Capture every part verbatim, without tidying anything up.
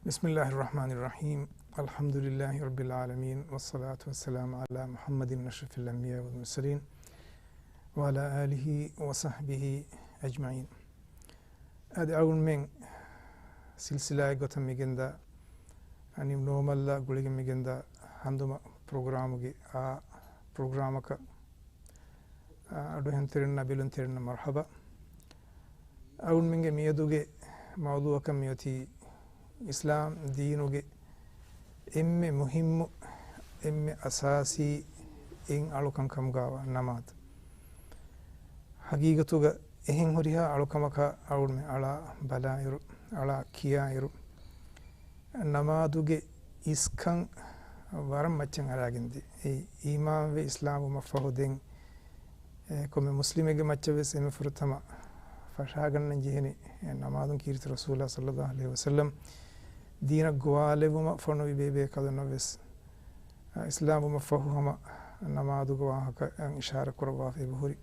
بسم الله الرحمن الرحيم. الحمد لله رب العالمين، والصلاة والسلام على محمد أشرف الأنبياء والمرسلين، وعلى آله وصحبه أجمعين. އަދި އަޅުގަނޑުމެން ސިލްސިލާއެއް ގޮތަށް މިގެންދާ، އަނި ނޯމަލްއާ ގުޅިގެން މިގެންދާ ހަނދުމަ ޕްރޮގްރާމުގެ އާ ޕްރޮގްރާމަކަށް އަޑުއެހުންތެރިންނާ ބެލުންތެރިންނަށް މަރުޙަބާ. އަޅުގަނޑުމެންގެ މިއަދުގެ މައުޟޫޢަކަށް މިއޮތީ އިސްލާމް ދީނުގެ އެންމެ މުހިއްމު، އެންމެ އަސާސީ އެއް އަޅުކަން ކަމުގައިވާ ނަމާދު. ހަގީގަތުގަ އެހެން ހުރިހާ އަޅުކަމަކާ އަޅުގަނޑުމެން އަޅާ ބަލާއިރު، އަޅާ ކިޔާއިރު، ނަމާދުގެ އިސްކަން ވަރަށް މައްޗަށް އަރާގެންދޭ. އެއީ އީމާންވެ އިސްލާމްވުމަށްފަހު ދެން، އެ، ކޮންމެ މުސްލިމެއްގެ މައްޗަށްވެސް އެންމެ ފުރަތަމަ ފަށާގަންނަން ޖެހެނީ، އެ، ނަމާދުން. ކީރިތި ރަސޫލާ ޞައްލައްލާހު ޢަލައިހި ވަސައްލަމް ދީނަށް ގޮވާލެވުމަށް ފޮނުވި ބޭބޭކަލުންނަށްވެސް، އިސްލާމްވުމަށްފަހު ހަމަ ނަމާދުގެ ވާހަކަ އިޝާރަ ކުރައްވާފައި އެބަހުރި.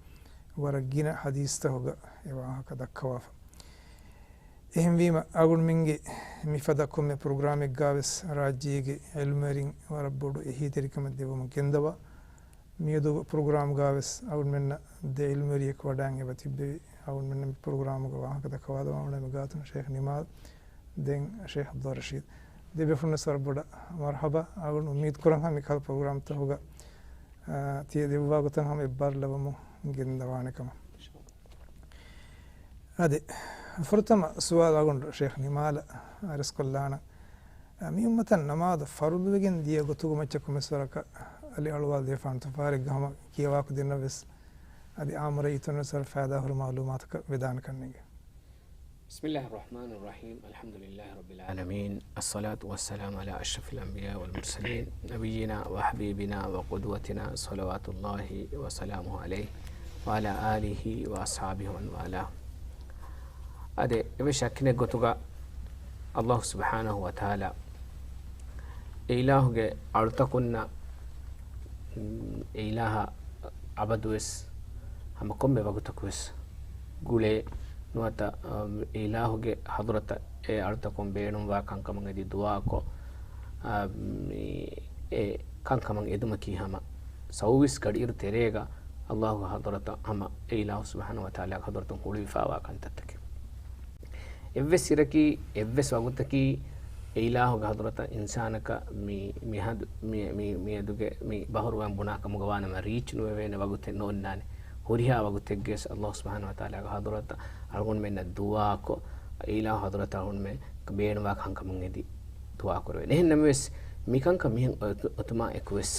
ވަރަށް ގިނަ ޙަދީޘްތަކުގަ އެ ވާހަކަ ދައްކަވާފަ. އެހެންވީމަ، އަޅުގަނޑުމެންގެ މިފަދަ ކޮންމެ ޕްރޮގްރާމެއްގާވެސް ރާއްޖޭގެ ޢިލްމުވެރިން ވަރަށް ބޮޑު އެހީތެރިކަމެއް ދެއްވަމުން ގެންދަވާ. މިއަދު ޕްރޮގްރާމްގާވެސް އަޅުގަނޑުމެންނަށް ދެ ޢިލްމުވެރިޔަކު ވަޑައިގެން އެބަ ތިއްބެވި. އަޅުގަނޑުމެންނަށް މި ޕްރޮގްރާމުގެ ވާހަކަ ދައްކަވާލަވާ އުޅޭ މި ގާތުން ޝޭޚް ނިމާލް، ދެން ޝޭޚް ޢަބްދުއްރަޝީދު. ދެ ބޭފުޅުންނަށް ވަރަށް ބޮޑަށް މަރުޙަބާ. އަޅުގަނޑު އުއްމީދު ކުރަން ހަމަ މިކަހަލަ ޕްރޮގްރާމްތަކުގަ، އާ، ތިޔަ ދެއްވާ ގޮތަށް ހަމަ އެއްބާރު ލަވަމުން ގެންދަވާނެ ކަމަށް. އަދި ފުރަތަމަ ސުވާލު އަޅުގަނޑު ޝޭޚް ނިމާލަށް އަރިސްކޮށްލާނަން. މި އުއްމަތަށް ނަމާދު ފަރުޟުވެގެން ދިޔަ ގޮތުގެ މައްޗަށް ކޮންމެސް ވަރަކަށް އަލި އަޅުވާލު ދޭފާނު ތުފާރެއްގަ ހަމަ ކިޔަވާކުދިންނަށް ވެސް އަދި އާއްމު ރައްޔިތުންނަށް ވެސް ވަރަށް ފައިދާހުރި މަޢުލޫމާތަކަށް ވެދާނެ ކަންނޭނގެ. بسم الله الرحمن الرحيم. الحمد لله رب العالمين. الصلاة والسلام على أشرف الأنبياء والمرسلين، نبينا وحبيبنا وقدوتنا، صلوات الله وسلامه عليه، وعلى آله وأصحابه ومن والاه. އަދި އެވެ ޝައްކެއް ނެތް ގޮތުގަ ﷲ ސުބްޙާނަހޫ ވަތަޢާލާ އެ އިލާހުގެ އަޅުތަކުންނަށް، އެ އިލާހަށް އަބަދުވެސް ހަމަ ކޮންމެ ވަގުތަކުވެސް ގުޅޭ ނުވަތަ، އަ، އެ އިލާހުގެ ޙަޟްރަތަށް އެ އަޅުތަކުން ބޭނުންވާ ކަންކަމަށް އެދި ދުޢާކޮށް، އަ، މި، އެ ކަންކަމަށް އެދުމަކީ ހަމަ ސައުވީސް ގަޑިއިރު ތެރޭގަ ﷲގެ ޙަޟްރަތަށް ހަމަ އެ އިލާހު ސުބްޙާނަހޫ ވަތަޢާލާގެ ޙަޟްރަތުން ހުޅުވިފާވާ ކަންތައްތަކެއް. އެއްވެސް އިރަކީ، އެއްވެސް ވަގުތަކީ އެ އިލާހުގެ ޙަޟްރަތަށް އިންސާނަކަށް މި، މި ހަދު، މި، މި، މިއަދުގެ މި ބަހުރުވަން ބުނާ ކަމުގަ ވާނަމަ ރީޗް ނުވެވޭނެ ވަގުތެއް ނޯންނާނެ. ހުރިހާ ވަގުތެއްގެސް ﷲ ސުބްޙާނަހޫ ވަތަޢާލާގެ ޙަޟްރަތަށް އަޅުގަނޑުމެންނަށް ދުޢާކޮށް، އެ އިލާހު ޙަޟްރަތަށް އަޅުގަނޑުމެން ބޭނުންވާ ކަންކަމުން އެދި ދުޢާ ކުރެވޭނެ. އެހެން ނަމަވެސް، މިކަންކަން މިހެން އޮތު، އޮތުމާ އެކުވެސް،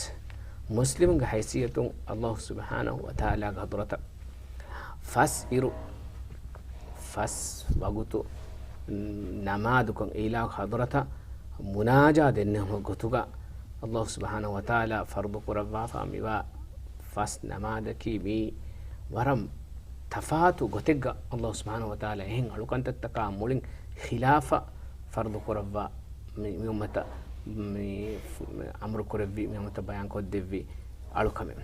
މުސްލިމުންގެ ހައިސިއްޔަތުން ﷲ ސުބްޙާނަހޫ ވަތަޢާލާގެ ޙަޟްރަތަށް ފަސް އިރު، ފަސް ވަގުތު ނަމާދުކޮށް އެ އިލާހު ޙަޟްރަތަށް މުނާޖާ ދެންނެވުމުގެ ގޮތުގަ ﷲ ސުބްޙާނަހޫ ވަތަޢާލާ ފަރުޟު ކުރައްވާފަ މިވާ ފަސް ނަމާދަކީ މީ ވަރަށް ތަފާތު ގޮތެއްގަ ﷲ ސުބްޙާނަހޫ ވަތަޢާލާ އެހެން އަޅުކަންތައްތަކާ މުޅިން ޚިލާފަށް ފަރުޟު ކުރައްވާ މި، މި އުއްމަތަށް މި އަމުރު ކުރެއްވި، މި އުއްމަތަށް ބަޔާން ކޮށްދެއްވި އަޅުކަމެއް.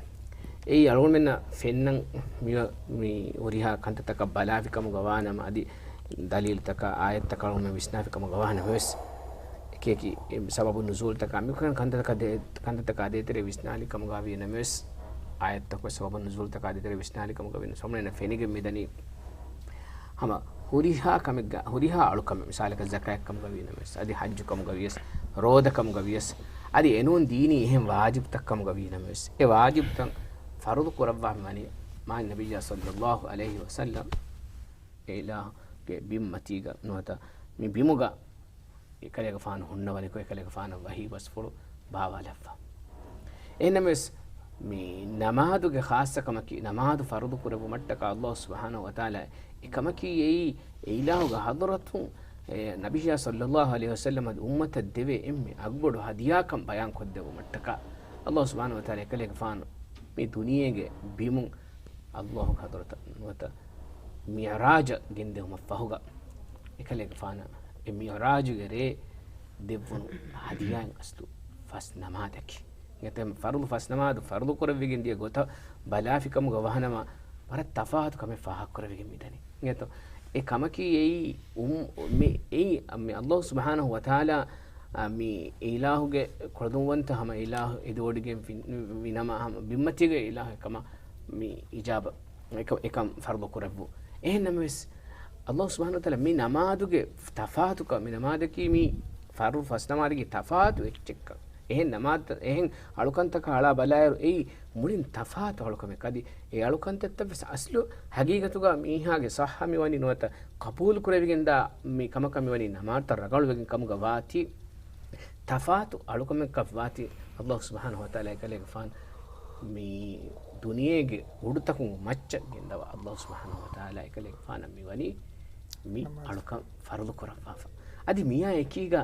އެއީ އަޅުގަނޑުމެންނަށް ފެންނަން މި، މި ހުރިހާ ކަންތައްތަކަށް ބަލާފި ކަމުގަ ވާނަމަ، އަދި ދަލީލުތަކާ، އާޔަތްތަކާ އަޅުގަނޑުމެން ވިސްނާފި ކަމުގަ ވާނަމަވެސް، އެކި އެކި ސަބަބު ނުޒޫލުތަކާ މިކަން ކަންތައްތަކާ ދޭ، ކަންތައްތަކާ ދޭތެރޭ ވިސްނާލި ކަމުގަ ވީނަމަވެސް، އާޔަތްތަކުގެ ސަބަބުން ނުޒޫލުތަކާ ދޭތެރޭ ވިސްނާލި ކަމުގަ ވީނަމަވެސް، ހަމަ ފެނިގެން މިދަނީ ހަމަ ހުރިހާ ކަމެއްގަ، ހުރިހާ އަޅުކަމެއް، މިސާލަކަށް ޒަކާތް ކަމުގަ ވީނަމަވެސް، އަދި ޙައްޖު ކަމުގަ ވިޔަސް، ރޯދަ ކަމުގަ ވިޔަސް، އަދި އެނޫން ދީނީ އެހެން ވާޖިބުތައް ކަމުގަ ވީނަމަވެސް، އެ ވާޖިބުތައް ފަރުޟު ކުރައްވާ މިވަނީ މާތް ނަބިއްޔާ ޞައްލައްލާހު ޢަލައިހި ވަސައްލަމް އެ އިލާހުގެ ބިންމަތީގަ ނުވަތަ މި ބިމުގަ އެކަލޭގެފާނު ހުންނަވަނިކޮށް، އެކަލޭގެފާނަށް ވަޙީ ބަސްފުޅު ބާވާލައްވާ. އެހެންނަމަވެސް، މި ނަމާދުގެ ޚާއްޞަކަމަކީ، ނަމާދު ފަރުޟު ކުރެއްވުމަށްޓަކާ ﷲ ސުބްޙާނަހޫ ވަތަޢާލާ އެކަމަކީ އެއީ، އެ އިލާހުގެ ޙަޟްރަތުން، އެ ނަބިއްޔާ ޞައްލައްލާހު ޢަލައިހި ވަސައްލަމް އަދި އުއްމަތަށް ދެވޭ އެންމެ އަގުބޮޑު ހަދިޔާކަން ބަޔާން ކޮށްދެއްވުމަށްޓަކާ، ﷲ ސުބްޙާނަހޫ ވަތަޢާލާ އެކަލޭގެފާނު މި ދުނިޔޭގެ ބިމުން ﷲގެ ޙަޟްރަތަށް ނުވަތަ މިޢުރާޖަށް ގެންދެވުމަށް ފަހުގަ، އެކަލޭގެފާނަށް އެ މިޢުރާޖުގެ ރޭ ދެއްވުނު ހަދިޔާއިން އަސްލު ފަސް ނަމާދަކީ. އެތައް ފަރުޟު ފަސް ނަމާދު ފަރުޟު ކުރެވިގެން ދިޔަ ގޮތަށް ބަލާފިކަމުގަ ވަހަނަމަ، ވަރަށް ތަފާތު ކަމެއް ފާހަގަކުރެވިގެން މިދަނީ. އިނގޭތޯ؟ އެ ކަމަކީ އެއީ އުން-، މި އެއީ މި ﷲ ސުބްޙާނަހޫ ވަތަޢާލާ، އާ، މި އިލާހުގެ ކުޅަދުންވަންތަ ހަމަ އިލާހު އެދިވޮޑިގެން ފިން-، ވި ނަމާ ހަމަ ބިންމަތީގެ އިލާހު އެކަމަށް މި އިޖާބަ އެކަ-، އެކަން ފަރުޟު ކުރެއްވު. އެހެން ނަމަވެސް، ﷲ ސުބްޙާނަހޫ ވަތަޢާލާ މި ނަމާދުގެ ތަފާތުކަން، މި ނަމާދަކީ މި ފަރުޟު ފަސް ނަމާދަކީ ތަފާތު އެއްޗެއްކަން. އެހެން ނަމާދު، އެހެން އަޅުކަންތަކާ އަޅާ ބަލާއިރު އެއީ މުޅިން ތަފާތު އަޅުކަމެއް. އަދި އެ އަޅުކަންތައްތައް ވެސް އަސްލު ހަގީގަތުގަ މީހާގެ ޞައްޙަ މިވަނީ ނުވަތަ ޤަބޫލު ކުރެވިގެންދާ މި ކަމަކަށް މިވަނީ ނަމާދުތައް ރަނގަޅުވެގެން ކަމުގަ ވާތީ، ތަފާތު އަޅުކަމެއްކަށް ވާތީ، ﷲ ސުބްޙާނަހޫ ވަތަޢާލާ އެކަލޭގެފާނު މި ދުނިޔޭގެ ހުޑުތަކުން މައްޗަށް ގެންދަވާ ﷲ ސުބްޙާނަހޫ ވަތަޢާލާ އެކަލޭގެފާނަށް މިވަނީ މި ނަމާދު. އަޅުކަން ފަރުޟު ކުރައްވާފަ. އަދި މިއާ އެކީގަ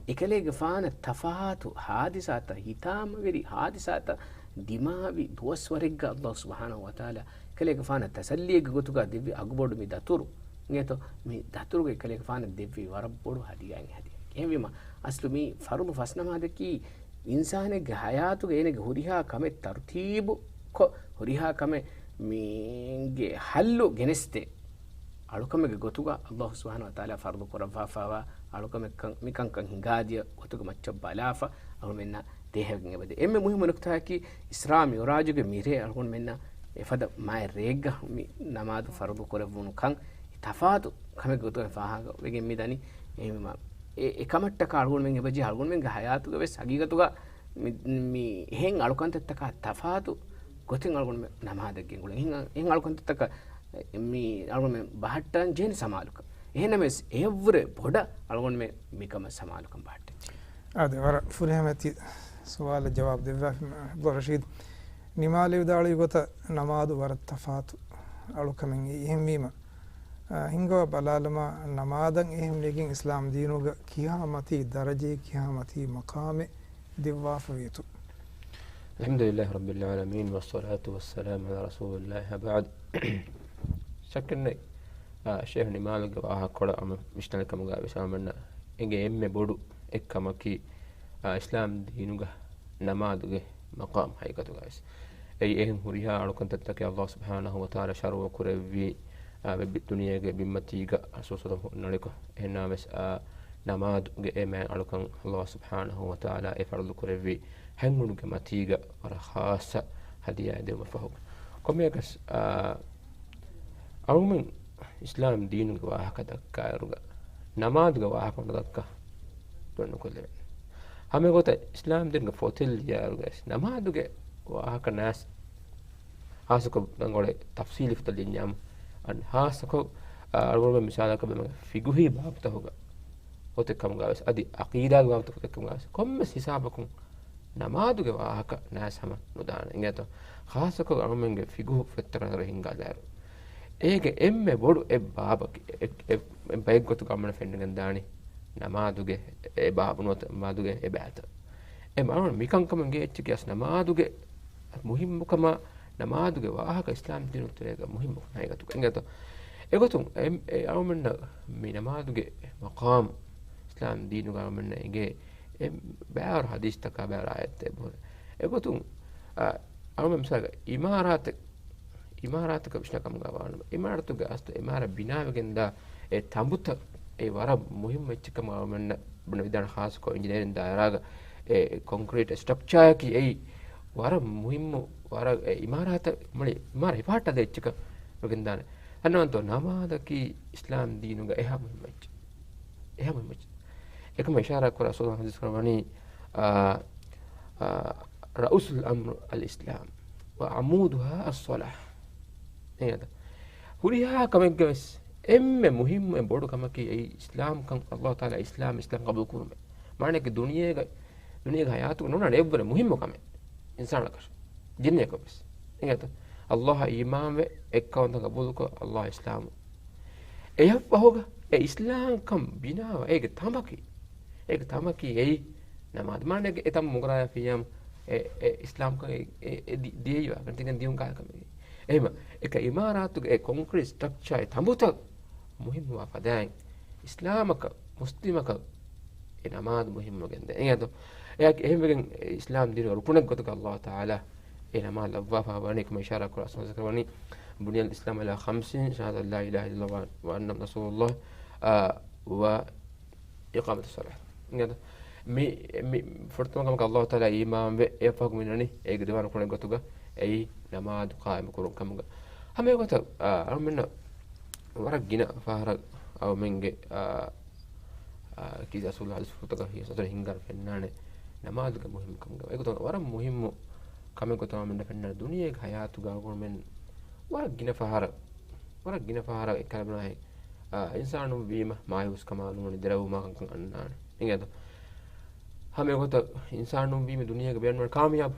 އެކަލޭގެފާނަށް ތަފާތު ހާދިސާތައް، ހިތާމަވެރި ހާދިސާތައް ދިމާވި ދުވަސްވަރެއްގަ ﷲ ސުބްޙާނަހޫ ވަތަޢާލާ އެކަލޭގެފާނަށް ތަސައްލީގެ ގޮތުގަ ދެއްވި އަގުބޮޑު މި ދަތުރު. އިނގޭތޯ؟ މި ދަތުރުގަ އެކަލޭގެފާނަށް ދެއްވި ވަރަށް ބޮޑު ހަދިޔާއެއް ހަދިޔާ. އެހެންވީމަ، އަސްލު މި ފަރުޟު ފަސް ނަމާދަކީ އިންސާނެއްގެ ހަޔާތުގަ އޭނަގެ ހުރިހާ ކަމެއް ތަރުތީބު ކޮށް، ހުރިހާ ކަމެއް މީގެ ހައްލު ގެނެސްދޭ އަޅުކަމެއްގެ ގޮތުގަ ﷲ ސުބްޙާނަހޫ ވަތަޢާލާ ފަރުޟު ކުރައްވާފައިވާ އަޅުކަމެއްކަން، މިކަންކަން ހިނގާދިޔަ ގޮތުގެ މައްޗަށް ބަލާފަ އަޅުމެންނަށް ދޭހަވެގެން އެބަދޭ. އެންމެ މުހިއްމު ނުކުތާއަކީ، އިސްރާ މިޢުރާޖުގެ މިރޭ އަޅުގަނޑުމެންނަށް އެފަދަ މާތް ރެއެއްގަ މި ނަމާދު ފަރުޟު ކުރެއްވުނު ކަން ތަފާތު ކަމެއްގެ ގޮތުގައި ފާހަގަވެގެން މިދަނީ. އެހެންވީމަ، އެ، އެކަމަށްޓަކާ އަޅުގަނޑުމެން އެބަޖެހޭ އަޅުގަނޑުމެންގެ ހަޔާތުގަ ވެސް ހަގީގަތުގަ މި، މި އެހެން އަޅުކަންތައްތަކާ ތަފާތު ގޮތެއް އަޅުގަނޑުމެން ނަމާދަށް ގެންގުޅެން. އެހެން، އެހެން އަޅުކަންތައްތަކަށް މި އަޅުގަނޑުމެން ބަހައްޓަން ޖެހޭނެ ސަމާލުކަން. އެހެންނަމަވެސް، އެއަށްވުރެ ބޮޑަށް އަޅުގަނޑުމެން މިކަމަށް ސަމާލުކަން ބަހައްޓަން ޖެހޭ. އާދެ، ވަރަށް ފުރިހަމައަތި ސުވާލަށް ޖަވާބު ދެއްވާފި އަބްދުއްރަޝީދު. ނިމާލެވިދާޅުވި ގޮތަށް ނަމާދު ވަރަށް ތަފާތު އަޅުކަމެއް. އެހެންވީމަ، އާ، ހިނގާ ބަލާލަމާ، ނަމާދަށް އެހެންވެގެން އިސްލާމް ދީނުގަ ކިހާ މަތީ ދަރަޖައެއް، ކިހާ މަތީ މަޤާމެއް ދެއްވާފަވޭތޯ؟ الحمد لله رب العالمين، والصلاة والسلام على رسول الله، وبعد. ޝައްކެއްނެތް، އާ، ޝޭޚް ނިމާލުގެ ވާހަކަކޮޅަށް ހަމަ ވިސްނާލި ކަމުގަ ވެސް އަޅުމެންނަށް އެނގޭ އެންމެ ބޮޑު އެއްކަމަކީ، އާ، އިސްލާމް ދީނުގަ ނަމާދުގެ މަޤާމް ޙަޤީޤަތުގަ ވެސް. އެއީ އެހެން ހުރިހާ އަޅުކަންތައްތަކެއް ﷲ ސުބްޙާނަހޫ ވަތަޢާލާ ޝަރުޢު ކުރެއްވި، އާ، ވެ-، ދުނިޔޭގެ ބިންމަތީގަ ރަސޫލު ޞައްލަﷲު ޢަލައިހި ވަސައްލަމަ ނަޅިކޮށް. އެހެންނަމަވެސް، އާ، ނަމާދުގެ އެ މާތް އަޅުކަން ﷲ ސުބްޙާނަހޫ ވަތަޢާލާ އެ ފަރުޟު ކުރެއްވި ހަތް އުޑުގެ މަތީގަ ވަރަށް ޚާއްޞަ ހަދިޔާއެއް ދެއްވުމަށް ފަހު. ކޮންމެއަކަސް، އާ، އަޅުގަނޑުމެން އިސްލާމް ދީނުގެ ވާހަކަ ދައްކާއިރުގަ، ނަމާދުގެ ވާހަކަ ނުދައްކާ ދޮންނުކޮށްލެވޭނެ. ހަމަ ގޮތަށް އިސްލާމް ދީނުގެ ފޮތެއް ލިޔާއިރުގަ ނަމާދުގެ ވާހަކަ ނާސް ޚާއްޞަކޮށް ރަނގަޅު ތަފްޞީލީ ފޮތެއް ލިޔަންޏާމު، އަން ޚާއްޞަކޮށް، އަ، އަޅުގަނޑުމެން މިސާލަކަށް ބަލަން ފިޤުހީ ބާބުތަކުގަ ފޮތެއް ކަމުގަ ވެސް، އަދި ޢަޤީދާގެ ބާބުތަކުގެ ފޮތެއް ކަމުގަ ވެސް، ކޮންމެސް ހިސާބަކުން ނަމާދުގެ ވާހަކަ ނާސް ހަމަ ނުދާނެ. އިނގޭތޯ؟ ޚާއްޞަކޮށް އަޅުމެންގެ ފިޤުހު ފޮތްތަކަށް ނަޒަރު ހިންގާލާއިރު، އޭގެ އެންމެ ބޮޑު އެއް ބާބަކީ، އެ، އެ، އެއް ބައެއްގޮތުގަ އަޅުމެން ފެންނަން ދާނީ ނަމާދުގެ އެ ބާބު ނުވަތަ ނަމާދުގެ އެ ބާތައް. އެ މަ-، މިކަންކަމުގެ އެއްޗަކީ އަސް ނަމާދުގެ މުހިއްމުކަމާ، ނަމާދުގެ ވާހަކަ އިސްލާމް ދީނުގެ ތެރޭގަ މުހިއްމު ހަގީގަތުގަ. އިނގޭތޯ؟ އެގޮތުން އެ، އެ އަޅުމެންނަށް މި ނަމާދުގެ މަޤާމް އިސްލާމް ދީނުގަ އަޅުމެންނަށް އެނގޭ އެ ބައިވަރު ޙަދީޘްތަކާ ބައިވަރު އާޔަތްތައް އެބަހުރި. އެގޮތުން، އަ، އަޅުމެން މިސާލަކަށް އިމާރާތެއް، އިމާރާތަކަށް ވިސްނާ ކަމުގަ ވާނަމަ، އިމާރާތުގެ އަސްލު އިމާރާތް ބިނާވެގެންދާ އެ ތަނބުތައް އެ ވަރަށް މުހިއްމު އެއްޗެއް ކަމަށް އަޅުމެންނަށް ބުނެވިދާނެ، ޚާއްޞަކޮށް އިންޖިނޭރިން ދާއިރާގަ އެ ކޮންކްރީޓް ސްޓްރަކްޗާއަކީ އެއީ ވަރަށް މުހިއްމު، ވަރަށް އެ އިމާރާތަށް މުޅި އިމާރާތް ހިފަހައްޓާދޭ އެއްޗަކަށް ވެގެންދާނެ. އަންނަވަންތޯ ނަމާދަކީ އިސްލާމް ދީނުގަ އެހާ މުހިއްމު އެއްޗެއް. އެހާ މުހިއްމު އެއްޗެއް. އެކަމަށް އިޝާރާ ކުރާ ރަސޫލު ޙަދީޘް ކުރައްވަނީ، އާ، އާ، رأس الأمر الإسلام وعمودها الصلاة. އެއީ އަދަ. ހުރިހާ ކަމެއްގެ ވެސް އެންމެ މުހިއްމު އެ ބޮޑު ކަމަކީ އެއީ އިސްލާމްކަން، ﷲ ތަޢާލާ އިސްލާމް، އިސްލާމް ޤަބޫލު ކުރުމެއް. މާނައަކީ ދުނިޔޭގަ، ދުނިޔޭގެ ޙަޔާތުގަ ނޫން އެއަށްވުރެ މުހިއްމު ކަމެއް އިންސާނަކަށް، ޖިންނިއަކަށް ވެސް. އިނގޭތަ؟ ﷲ އަށް އީމާންވެ، އެއްކައުވަންތަ ޤަބޫލުކޮށް، ﷲ އިސްލާމް. އެއަށްފަހުގަ އެ އިސްލާމްކަން ބިނާވާ އޭގެ ތަނބަކީ، އޭގެ ތަނބަކީ އެއީ ނަމާދު. މާނައަކީ އެ ތަނބު މުގަރާޔާފިއްޔާމު އެ، އެ އިސްލާމްކަން އެ، އެ، އެ ދި-، ދިޔައީ ވާހަކަ ތިގެން ދިޔުން ކާކަމެއް. އެހެމަ، އެކަ އިމާރާތުގެ އެ ކޮންކްރީޓް ސްޓްރަކްޗާ އެ ތަނބުތައް މުހިއްމުވާ ފަދައިން، އިސްލާމަކަށް، މުސްލިމަކަށް އެ ނަމާދު މުހިއްމުވެގެންދޭ. އެހެން އެހެންވެގެން އެ އިސްލާމް ދީނުގެ ރުކުނެއް ގޮތުގަ ﷲ ތަޢާލާ އެ ނަމާދު ލައްވާފަ ވަނީ ކަމަށް އިޝާރާ ކުރާ ރަސޫލު ކުރައްވަނީ، بني الإسلام على خمس، شهادة أن لا إله إلا الله وأن محمدا رسول الله، އާ، ވަ އިޤާމަތިއްޞަލާ. އިނގޭތަ؟ މި، މި ފުރަތަމަ ކަމަކަށް ﷲ ތަޢާލާ އީމާންވެ، އެއަށްފަހު މި ނަނީ އޭގެ ދިވާނު ކުޅެން ގޮތުގަ އެއީ ނަމާދު ޤާއިމު ކުރުން ކަމުގަ. ހަމަ އެގޮތަށް، އާ، އަޅުމެންނަށް ވަރަށް ގިނަ ފަހަރަށް އަޅުމެންގެ، އާ، އާ، ކީސް އަސޫލު ހަދީސްފުޅުތަކަށް ހިޔަސް އަތޮޅު ހިންގާރަ ފެންނާނެ ނަމާދުގެ މުހިންމުކަމުގަ. އެގޮތުން ވަރަށް މުހިންމު ކަމެއް ގޮތަށް އަޅުމެންނަށް ފެންނާނެ ދުނިޔޭގެ ހަޔާތުގަ އަޅުގަނޑުމެން ވަރަށް ގިނަ ފަހަރަށް، ވަރަށް ގިނަ ފަހަރަށް އެއްކަލަ ބުނާހެން، އާ، އިންސާނުން ވީމަ މާޔޫސްކަމާ ނޫނީ ދެރަވުމާ ކަންކަން އަންނާނެ. އިނގޭތަ؟ ހަމަ އެގޮތަށް އިންސާނުން ވީމަ ދުނިޔޭގަ ބޭނުންވަނީ ކާމިޔާބު.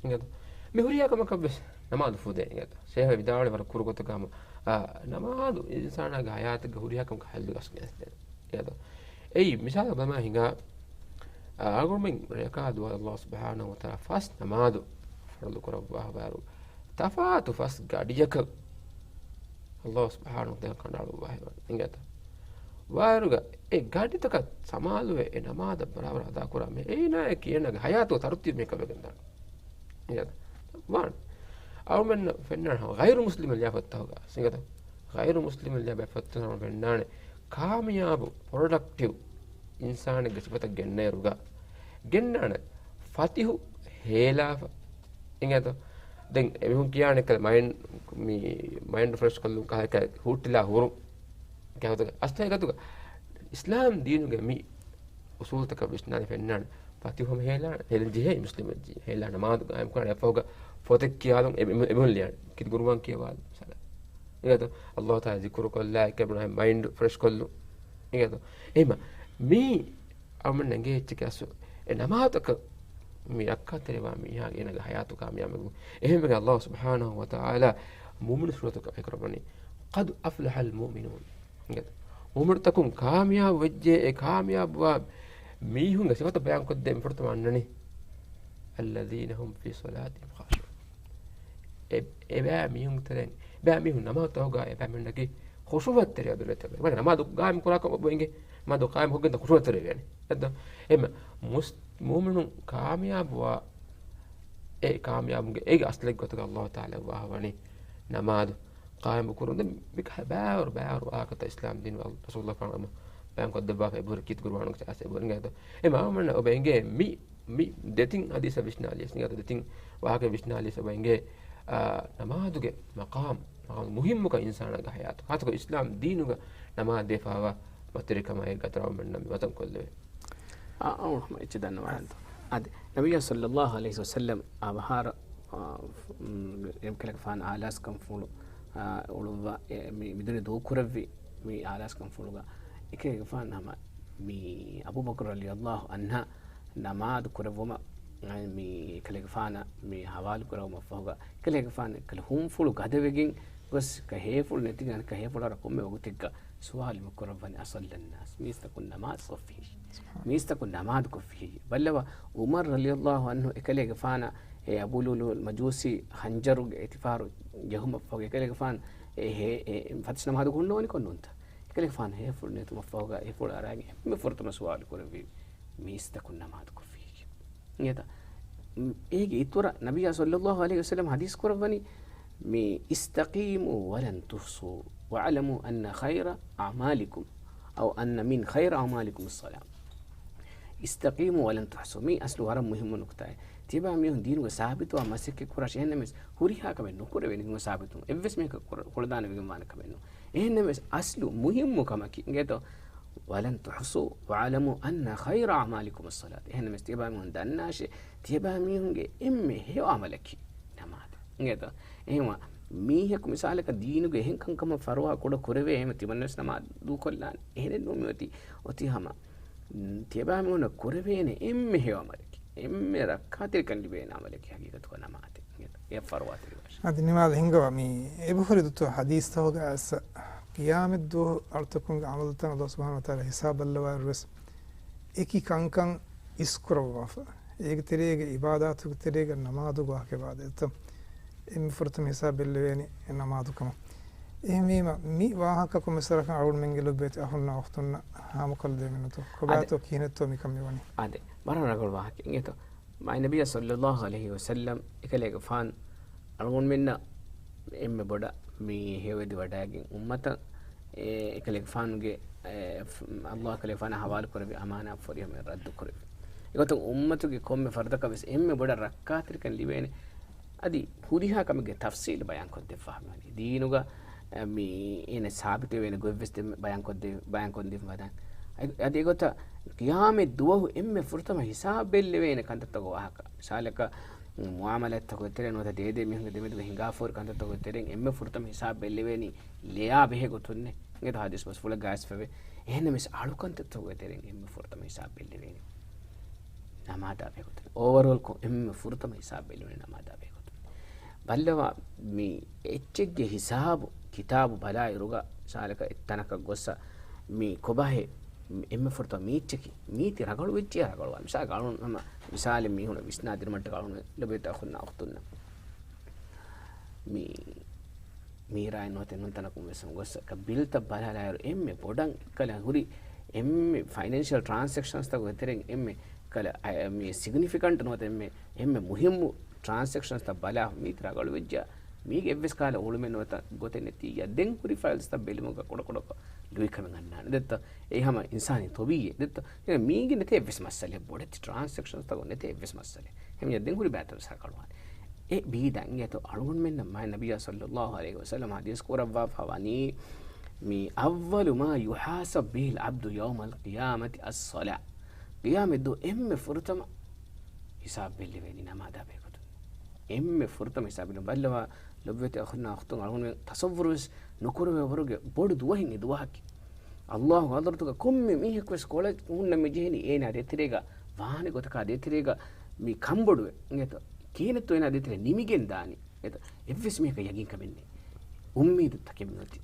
އިނގޭތަ؟ މި ހުރިހާ ކަމަކަށްވެސް ނަމާދު ފުދޭ. އިނގޭތަ؟ ޝޭހް ވިދާޅުވި ވަރަށް ކުރު ގޮތަކަށް ހަމަ، އާ، ނަމާދު އިންސާނާގެ ހަޔާތުގެ ހުރިހާ ކަމަކަށް ހައްލު އަސް ގެނެސްދޭ. އިނގޭތަ؟ އެއީ މިސާލަކަށް ބަލަމާ ހިނގާ، އާ، އަޅުގަނޑުމެން ރެޔަކާ ދުވަހަށް ﷲ ސުބްޙާނަހޫ ވަތަޢާލާ ފަސް ނަމާދު ފަރުޟު ކުރައްވާފައިވާއިރު، ތަފާތު ފަސް ގަޑިއަކަށް ﷲ ސުބްޙާނަހޫ ވަތަޢާލާ ކަނޑައަޅުއްވާފައިވާ. އިނގޭތަ؟ ވާއިރުގަ އެ ގަޑިތަކަށް ސަމާލުވެ އެ ނަމާދަށް ބަރާބަރަށް އަދާކުރާ މީހެއް، އޭނާއަކީ އޭނާގެ ހަޔާތުގެ ތަރުތީބު މިކަމެއް ގެންދާނެ. އިނގޭތަ؟ ވާނެ. އަޅުމެންނަށް ފެންނާނެ ހަމަ ޣައިރު މުސްލިމުން ލިޔާ ފޮތްތަކުގަ. އިނގޭތަ؟ ޣައިރު މުސްލިމުން ލިޔާ ފޮތްތަކުގަ ފެންނާނެ ކާމިޔާބު ޕްރޮޑަކްޓިވް އިންސާނެއްގެ ސިފަތައް ގެންނައިރުގަ، ގެންނާނެ ފަތިހު ހޭލާފަ. އިނގޭތަ؟ ދެން އެމީހުން ކިޔާނެ އެކަލަ މައިން، މި މައިންޑް ރިފްރެޝް ކޮށްލުން ކަހަލަ ހުއްޓިލާ ހުރުން. ކެހޮތަކަށް އަސްލު އެގޮތުގަ އިސްލާމް ދީނުގެ މި އުސޫލުތަކަށް ވިސްނާލި ފެންނާނެ. ފަތިހު ހަމަ ހޭލާނެ، ހޭލަން ޖެހޭ މުސްލިމެއް ޖެހޭ. ހޭލާ ނަމާދު ޤާއިމް ކުރާނެ. އެއަށްފަހުގަ ފޮތެއް ކިޔާލުން އެ-، އެ-، އެބަހުން ލިޔާނެ. ކީރިތި ޤުރުއާން ކިޔަވާލުން މިސާލަށް. އިނގޭތަ؟ ﷲ ތަޢާލާ ޒިކުރު ކޮށްލާ އެކަމުން މައިންޑް ފްރެޝް ކޮށްލުން. އިނގޭތަ؟ އެހެންމަ މީ އަޅުމެން އެނގޭ އެއްޗެކޭ އަސްލު އެ ނަމާދަކަށް މި ރައްކާތެރިވާ މީހާގެ އޭނާގެ ހަޔާތު ކާމިޔާބު އެހެންވެގެން ﷲ ސުބްޙާނަހޫ ވަތަޢާލާ މުއުމިނު ސޫރަތުގަ ވަޙީކުރައްވަނީ، "قد أفلح المؤمنون." އިނގޭތަ؟ މުއުމިނުތަކުން ކާމިޔާބު ވެއްޖެ، އެ ކާމިޔާބުވާ މީހުންގެ ސިފަތައް ބަޔާންކޮށްދޭ މިފުރަތަމަ އަންނަނީ، "الذين هم في صلاتهم خاشعون." އެ، އެބައި މީހުން ތެރެއިން، އެބައި މީހުން ނަމާދުތަކުގަ އެބައި މީހުންނަކީ ޚުޝޫޢަށް ތެރެއަށް ދުރުވެތި. ނަމާދު ޤާއިމް ކުރާކަށް އެބަ އިނގޭ، ނަމާދު ޤާއިމް ކޮށްގެން ޚުޝޫޢަށް ތެރެއަށް ވޭނެ. އެއްދޯ؟ އެހެންމަ މުސް-، މުއުމިނުން ކާމިޔާބުވާ، އެ ކާމިޔާބުގެ އޭގެ އަސްލެއްގެ ގޮތުގަ ﷲ ތަޢާލާ ވާހަކަ ވަނީ ނަމާދު ޤާއިމު ކުރުން. ދެން މިކަހަލަ ބައިވަރު، ބައިވަރު ވާހަކަތައް އިސްލާމް ދީނުގަ ރަސޫލުﷲ ފަން ބަޔާން ކޮށްދެއްވާފަ އެބަހުރި ކީރިތި ޤުރުއާނުގެ އާޔަތް އެބަހުރި އިނގޭތޯ. އެ މާމަންނަ އޮބެ އިނގޭ މި، މި ދެތިން ޙަދީޘް ވިސްނާލިޔަސް އިނގޭތޯ، ދެތިން ވާހަކަ ވިސްނާލިޔަސް އޮބެ އިނގޭ، އާ، ނަމާދުގެ މަޤާމް، މަޤާމް މުހިއްމުކަން އިންސާނާގެ ހަޔާތު. ޚާއްޞަކޮށް އިސްލާމް ދީނުގަ ނަމާދު ދެފަވާ މަތިވެރިކަމާއި ގަތަރަ އަޅުމެންނަށް މި ވަތަން ކޮށްލެވޭ. އާ، އަޅުގަނޑު އެއްޗެއް ދަންނަވާނެތޯ. އާ. އަދި ނަބިއްޔާ ޞައްލައްލާހު ޢަލައިހި ވަސައްލަމް އާ ބަހާރަ، އާ، އެކަލޭގެފާނު އާލާސްކަންފުޅު، އާ، އުޅުއްވާ، އެ، މި، މިދުނި ދޫކުރެއްވި މި އާލާސްކަންފުޅުގަ އެކަލޭގެފާނު ހަމަ މި އަބޫބަކުރު ރަޟިޔައްލާހު ޢަންހަ ނަމާދު ކުރެއްވުމަށް މި އެކަލޭގެފާނަށް މި ހަވާލު ކުރެއްވުމަށްފަހުގަ، އެކަލޭގެފާނު އެކަލަ ހުންފުޅު ގަދަވެގެން ގޮސް، ކަ ހޭފުޅު ނެތިގެން ކަ ހޭފުޅަށް ކޮންމެ ވަގުތެއްގަ ސުވާލު މި ކުރައްވަނީ، أصلى الناس؟ މީސްތަކުން ނަމާދު ކޮށްފިހެއްޔޭ؟ ސުބްޙާނަ. މީސްތަކުން ނަމާދު ކޮށްފިހެއްޔޭ؟ ބައްލަވާ، ޢުމަރު ރަޟިޔައްލާހު ޢަންހު އެކަލޭގެފާނަށް އެ އަބޫ ލުއުލުއުލް މަޖޫސީ ހަންޖަރުގެ އެތިފާރު ޖެހުމަށްފަހު އެކަލޭގެފާނު އެ ހޭ-، އެ ފަތިސް ނަމާދު ހުންނަވަނީކޮށް ނޫންތަ؟ އެކަލޭގެފާނު ހޭފުޅު ނެތުމަށްފަހުގަ ހޭފުޅު އަރާގެން އެންމެ ފުރަތަމަ ސުވާލު ކުރެއްވީ، މީސްތަކުން ނަމާދު ކޮށްފިހެއްޔޭ؟ އިނގޭތަ؟ އޭގެ އިތުރަށް ނަބިއްޔާ ޞައްލައްލާހު ޢަލައިހި ވަސައްލަމް ޙަދީޘް ކުރައްވަނީ، މި، "استقيموا ولن تحصوا واعلموا أن خير أعمالكم، أو أن من خير أعمالكم الصلاة." استقيموا ولن تحصوا. މީ އަސްލު ވަރަށް މުހިއްމު ނުކުތާއެއް. ތިޔަބައިމީހުން ދީނުގަ ސާބިތުވާ މަސައްކަތް ކުރާށޭ. އެހެންނަމަވެސް ހުރިހާ ކަމެއް ނުކުރެވޭނެ ދީނުގަ ސާބިތުވުން. އެއްވެސް މީހަކަށް ކުރ-، ކުޅަދާނަވެގެން ވާނެ ކަމެއް ނޫން. އެހެންނަމަވެސް އަސްލު މުހިއްމު ކަމަކީ އިނގޭތޯ، "ولن تحصوا واعلموا أن خير أعمالكم الصلاة." އެހެންނަމަވެސް ތިޔަބައިމީހުން ދަންނާށޭ، ތިޔަބައިމީހުންގެ އެންމެ ހެޔޮ ޢަމަލަކީ ނަމާދު. އިނގޭތޯ؟ އެހެންވާ މީހަކު މިސާލަކަށް ދީނުގެ އެހެން ކަންކަމަށް ފަރުވާ ކުޑަ ކުރެވޭ، އެހެން ތިމަންނަވެސް ނަމާދު ދޫކޮށްލާނެ. އެހެނެއް ނޫން މިއޮތީ. އޮތީ ހަމަ، މް، ތިޔަބައިމީހުންނަށް ކުރެވޭނެ އެންމެ ހެޔޮ ޢަމަލަކީ، އެންމެ ރައްކާތެރިކަން ލިބޭނެ ޢަމަލަކީ ހަގީގަތުގަ ނަމާދެއް. އެ ފަރުވާތެރިވާށޭ. އަދި ނިމާދު ހިންގަވާ މި އެބަހުރި ދުތުރު ޙަދީޘްތަކުގަ އައިސް، ޤިޔާމަތްދުވަހު އަޅުތަކުންގެ ޢަމަލުތައް ﷲ ސުބްޙާނަހޫ ވަތަޢާލާ ޙިސާބަށްލަވާއިރުވެސް، އެކި ކަންކަން އިސްކުރައްވާފަ، އޭގެ ތެރޭގަ ޢިބާދާތުގެ ތެރޭގަ ނަމާދުގެ ވާހަކަ އިބާދަތްތައް އެންމެ ފުރަތަމަ ހިސާބް ބެއްލެވޭނީ އެ ނަމާދު ކަމަށް. އެހެންވީމަ، މި ވާހަކަ ކޮންމެސް ވަރަކަށް އަޅުގަނޑުމެންގެ ލޮބުވެތި އަޚުންނާ އުޚްތުންނަށް ހާމަކޮށްލަދޭމެންނުތޯ؟ ކޮބާތޯ އަދެ. ކިހިނެއްތޯ މިކަން މިވަނީ؟ އާދެ، ވަރަށް ރަނގަޅު ވާހަކަ. އިނގޭތޯ؟ މާތް ނަބިއްޔާ ޞައްލައްލާހު ޢަލައިހި ވަސައްލަމް އެކަލޭގެފާން އަޅުގަނޑުމެންނަށް އެންމެ ބޮޑަށް މި ހެޔޮއެދި ވަޑައިގެން އުއްމަތަށް އެ އެކަލޭގެފާނުގެ، އެ، ފް-، އައްލާހު އެކަލޭގެފާނާ ހަވާލު ކުރެއްވި އަމާނާ ފުރިހަމައިން ރައްދު ކުރެއްވި. އެގޮތުން އުއްމަތުގެ ކޮންމެ ފަރުދަކަށް ވެސް އެންމެ ބޮޑަށް ރައްކާތެރިކަން ލިބޭނެ. އަދި ހުރިހާ ކަމެއްގެ ތަފްސީލު ބަޔާންކޮށްދެއްވާ މިވަނީ. ދީނުގަ، އެ، މި އޭނަ ސާބިތުވެވޭނެ ގޮތްވެސް ދެ-، ބަޔާންކޮށްދެ-، ބަޔާންކޮށްދެއްވަދާނެ. އަދި އެގޮތަށް ޤިޔާމަތް ދުވަހު އެންމެ ފުރަތަމަ ހިސާބު ބެއްލެވޭނެ ކަންތައްތަކުގެ ވާހަކަ. މިސާލަކަށް، މުއާމަލާތްތަކުގެ ތެރެއިން ނުވަތަ ދޭދޭ މީހުންގެ ދެމެދުގަ ހިނގާފަހުރި ކަންތައްތަކުގެ ތެރެއިން އެންމެ ފުރަތަމަ ހިސާބު ބެއްލެވޭނީ ލެޔާ ބެހޭ ގޮތުންނޭ. އެނގޭތޯ ހަދީސް ބަސްފުޅަށް ގާތްފަވޭ. އެހެންނަމަވެސް އަޅުކަންތައްތަކުގެ ތެރެއިން އެންމެ ފުރަތަމަ ހިސާބު ބެއްލެވޭނީ ނަމާދާ ބެހޭ ގޮތުން. އޯވަރޯލްކޮށް އެންމެ ފުރަތަމަ ހިސާބު ބެލުނީ ނަމާދާ ބެހޭ ގޮތުން. ބައްލަވާ މި އެއްޗެއްގެ ހިސާބު ކިތާބު ބަލާއިރުގަ ސާލަކަށް އެއްތަނަކަށް ގޮއްސަ މި ކޮބާހޭ އެންމެ ފުރަތަމަ މީއްޗަކީ މީތި ރަގަޅު ވެއްޖިޔާ ރަގަޅުވާ. މިސާލަކަށް އަޅުން ހަމަ މިސާލެއް މީހުނަށް ވިސްނާ ދިނުމަށްޓަކައި އަޅުން ލޮބުވެތި އަޚުންނާ އުޚްތުންނަށް މި މީރާއެއް ނުވަތަ އެންމެ ތަނަކުން ވެސް ގޮއްސަ ބިލްތައް ބަލާލާއިރު އެންމެ ބޮޑަށް ކަލަ ހުރި އެންމެ ފައިނޭންޝަލް ޓްރާންސެކްޝަންސްތަކުގެ ތެރެއިން އެންމެ ކަލަ އަ، މި ސިގްނިފިކަންޓް ނުވަތަ އެންމެ، އެންމެ މުހިއްމު ޓްރާންސެކްޝަންސްތައް ބަލާ މީތި ރަގަޅު ވެއްޖާ މީގެ އެއްވެސް ކަހަލަ އުޅުމެއް ނުވަތަ ގޮތެއް ނެތިއްޔާ ދެން ހުރި ފައިލްސްތައް ބެލުމުގަ ކުޑަކުޑަކޮށް ލުއިކަމެއް އަންނާނެ ދެއްތަ؟ އެ ހަމަ އިންސާނީ ތޮބީއެއް ދެއްތަ؟ މީގެ ނެތޭ އެއްވެސް މައްސަލައެއް ބޮޑެތި ޓްރާންސެކްޝަންސްތަކު ނެތޭ އެއްވެސް މައްސަލައެއް. ހެމިޔަ ދެން ހުރި ބައިތައް ވެސް ހަރަކަޅުވާނެ. އެ ބީދަން އެތޯ އަޅުގަނޑުމެންނަށް މާތް ނަބިއްޔާ ޞައްލައްލާހު ޢަލައިހި ވަސައްލަމަ ޙަދީޘް ކުރައްވާފަ ވަނީ މި أول ما يحاسب به العبد يوم القيامة الصلاة. ޤިޔާމަތްދުވަހު އެންމެ ފުރަތަމަ ހިސާބު ބެއްލެވޭނީ ނަމާދާ ބެހޭގޮތުން. އެންމެ ފުރަތަމަ ހިސާބު ބެއްލެވޭ. ބައްލަވާ ލޮބުވެތި އަޚުންނާ އުޚްތުން އަޅުގަނޑުމެން ތަޞައްވުރު ވެސް ނުކުރެވޭ ވަރުގެ ބޮޑު ދުވަހެއް އެ ދުވަހަކީ. އައްލާހު ޙަޟްރަތުގަ ކޮންމެ މީހަކު ވެސް ކޮޅެއް ހުންނަ މި ޖެހެނީ އޭނާ ދޭތެރޭގަ ވާނެ ގޮތަކާ ދޭތެރޭގަ މި ކަންބޮޑުވެ. އެނގޭތޯ؟ ކިހިނެއްތޯ އޭނާ ދޭތެރޭ ނިމިގެން ދާނީ؟ އެތަ އެއްވެސް މީހަކަށް ޔަގީންކަމެއް ނެތް. އުއްމީދުތަކެއް މިއޮތީ.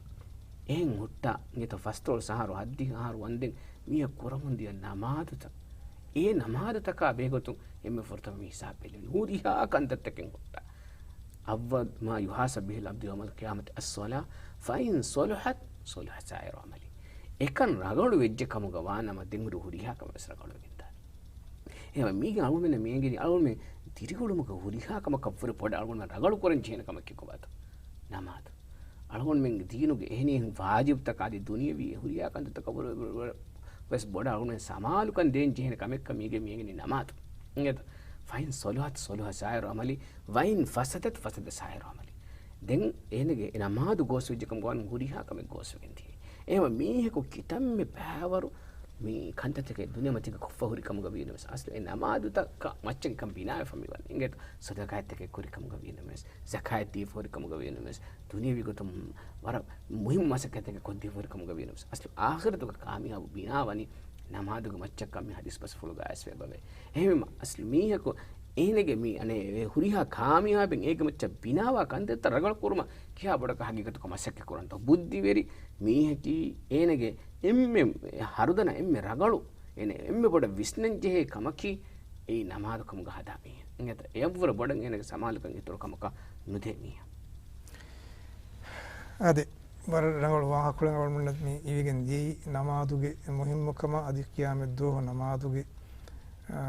އެހެން ހުއްޓާ، އިނގޭތޯ، ފަސްދޮޅަސް އަހަރު، ހަތްދިހަ އަހަރު ވަންދެން މީހަކު ކުރަމުން ދިޔަ ނަމާދުތައް، އެ ނަމާދުތަކާ ބެހޭގޮތުން އެންމެ ފުރަތަމަ މި ހިސާބު ބެލެވެނީ. ހުރިހާ ކަންތައްތަކެއް ހުއްޓާ. أول ما يحاسب به العبد يوم القيامة الصلاة، فإن صلحت صلح سائر عمله. އެކަން ރަގަޅު ވެއްޖެ ކަމުގަ ވާނަމަ، ދެން ހުރި ހުރިހާ ކަމެއް ވެސް ރަގަޅު ވެގެންދާނެ. އެހެންވީމަ މީގެ އަޅުގަނޑުމެންނަށް މި އެނގެނީ އަޅުގަނޑުމެން ދިރިއުޅުމުގަ ހުރިހާ ކަމަކަށްވުރެ ބޮޑަށް އަޅުގަނޑުމެން ރަގަޅު ކުރަން ޖެހޭނެ ކަމަކީ ކޮބާތޯ؟ ނަމާދު. އަޅުގަނޑުމެންގެ ދީނުގެ އެހެނިހެން ވާޖިބުތަކާ އަދި ދުނިޔަވީ ހުރިހާ ކަންތައްތަކަށްވުރެ ވެސް ބޮޑަށް އަޅުގަނޑުމެން ސަމާލުކަން ދޭން ޖެހޭނެ ކަމެއްކަން މީގެ މި އެނގެނީ ނަމާދު. އިނގޭތޯ؟ فإن صلحت صلح سائر عمله وإن فسدت فسد سائر عمله. ދެން އޭނަގެ އެ ނަމާދު ގޯސްވެއްޖެކަމުގަ ވަން ހުރިހާ ކަމެއް ގޯސްވެގެން ދިޔައީ. އެހެންވީމަ މީހަކު ކިތަންމެ ބައިވަރު މި ކަންތައްތަކެއް ދުނިޔެމަތީގަ ކޮށްފަ ހުރި ކަމުގަ ވީނަމަވެސް، އަސްލު އެ ނަމާދުތަކަށް މައްޗަށް އެކަން ބިނާވެފަ މިވަނީ. އިނގޭތޯ؟ ޞަދަޤާތްތަކެއް ކުރި ކަމުގަ ވީނަމަވެސް، ޒަކާތް ދީފަ ހުރި ކަމުގަ ވީނަމަވެސް، ދުނިޔަވީ ގޮތުން ވަރަށް މުހިއްމު މަސައްކަތެއް ކޮށްދީފަ ހުރި ކަމުގަ ވީނަމަވެސް، އަސްލު އާޚިރަތުގަ ކާމިޔާބު ބިނާވަނީ ނަމާދުގެ މައްޗަށްކަން މި ޙަދީޘް ބަސްފުޅުގަ އައިސްވެ އެބަވޭ. އެހެންވީމަ އަސްލު މީހަކު އޭނަގެ މި އަނެއް ހުރިހާ ކާމިޔާބެއް އޭގެ މައްޗަށް ބިނާވާ ކަންތައްތައް ރަގަޅު ކުރުމަށް ކިހާ ބޮޑަކަށް ހަގީގަތުގަ މަސައްކަތް ކުރަންތޯ؟ ބުއްދިވެރި މީހަކީ އޭނަގެ އެންމެ ހަރުދަނާ އެންމެ ރަގަޅު އޭނަ އެންމެ ބޮޑަށް ވިސްނަން ޖެހޭ ކަމަކީ އެއީ ނަމާދު ކަމުގަ ހަދާ މީހެއް. އިނގޭތަ؟ އެއަށްވުރެ ބޮޑަށް އޭނަގެ ސަމާލުކަން އިތުރު ކަމަކަށް ނުދޭ މީހެއް. އާދެ، ވަރަށް ރަނގަޅު ވާހަކަކޮޅެއް އަޅުގަނޑުމެންނަށް މި އިވިގެން ދިޔައީ ނަމާދުގެ މުހިއްމުކަމާ އަދި ޤިޔާމަތްދުވަހު ނަމާދުގެ، އާ،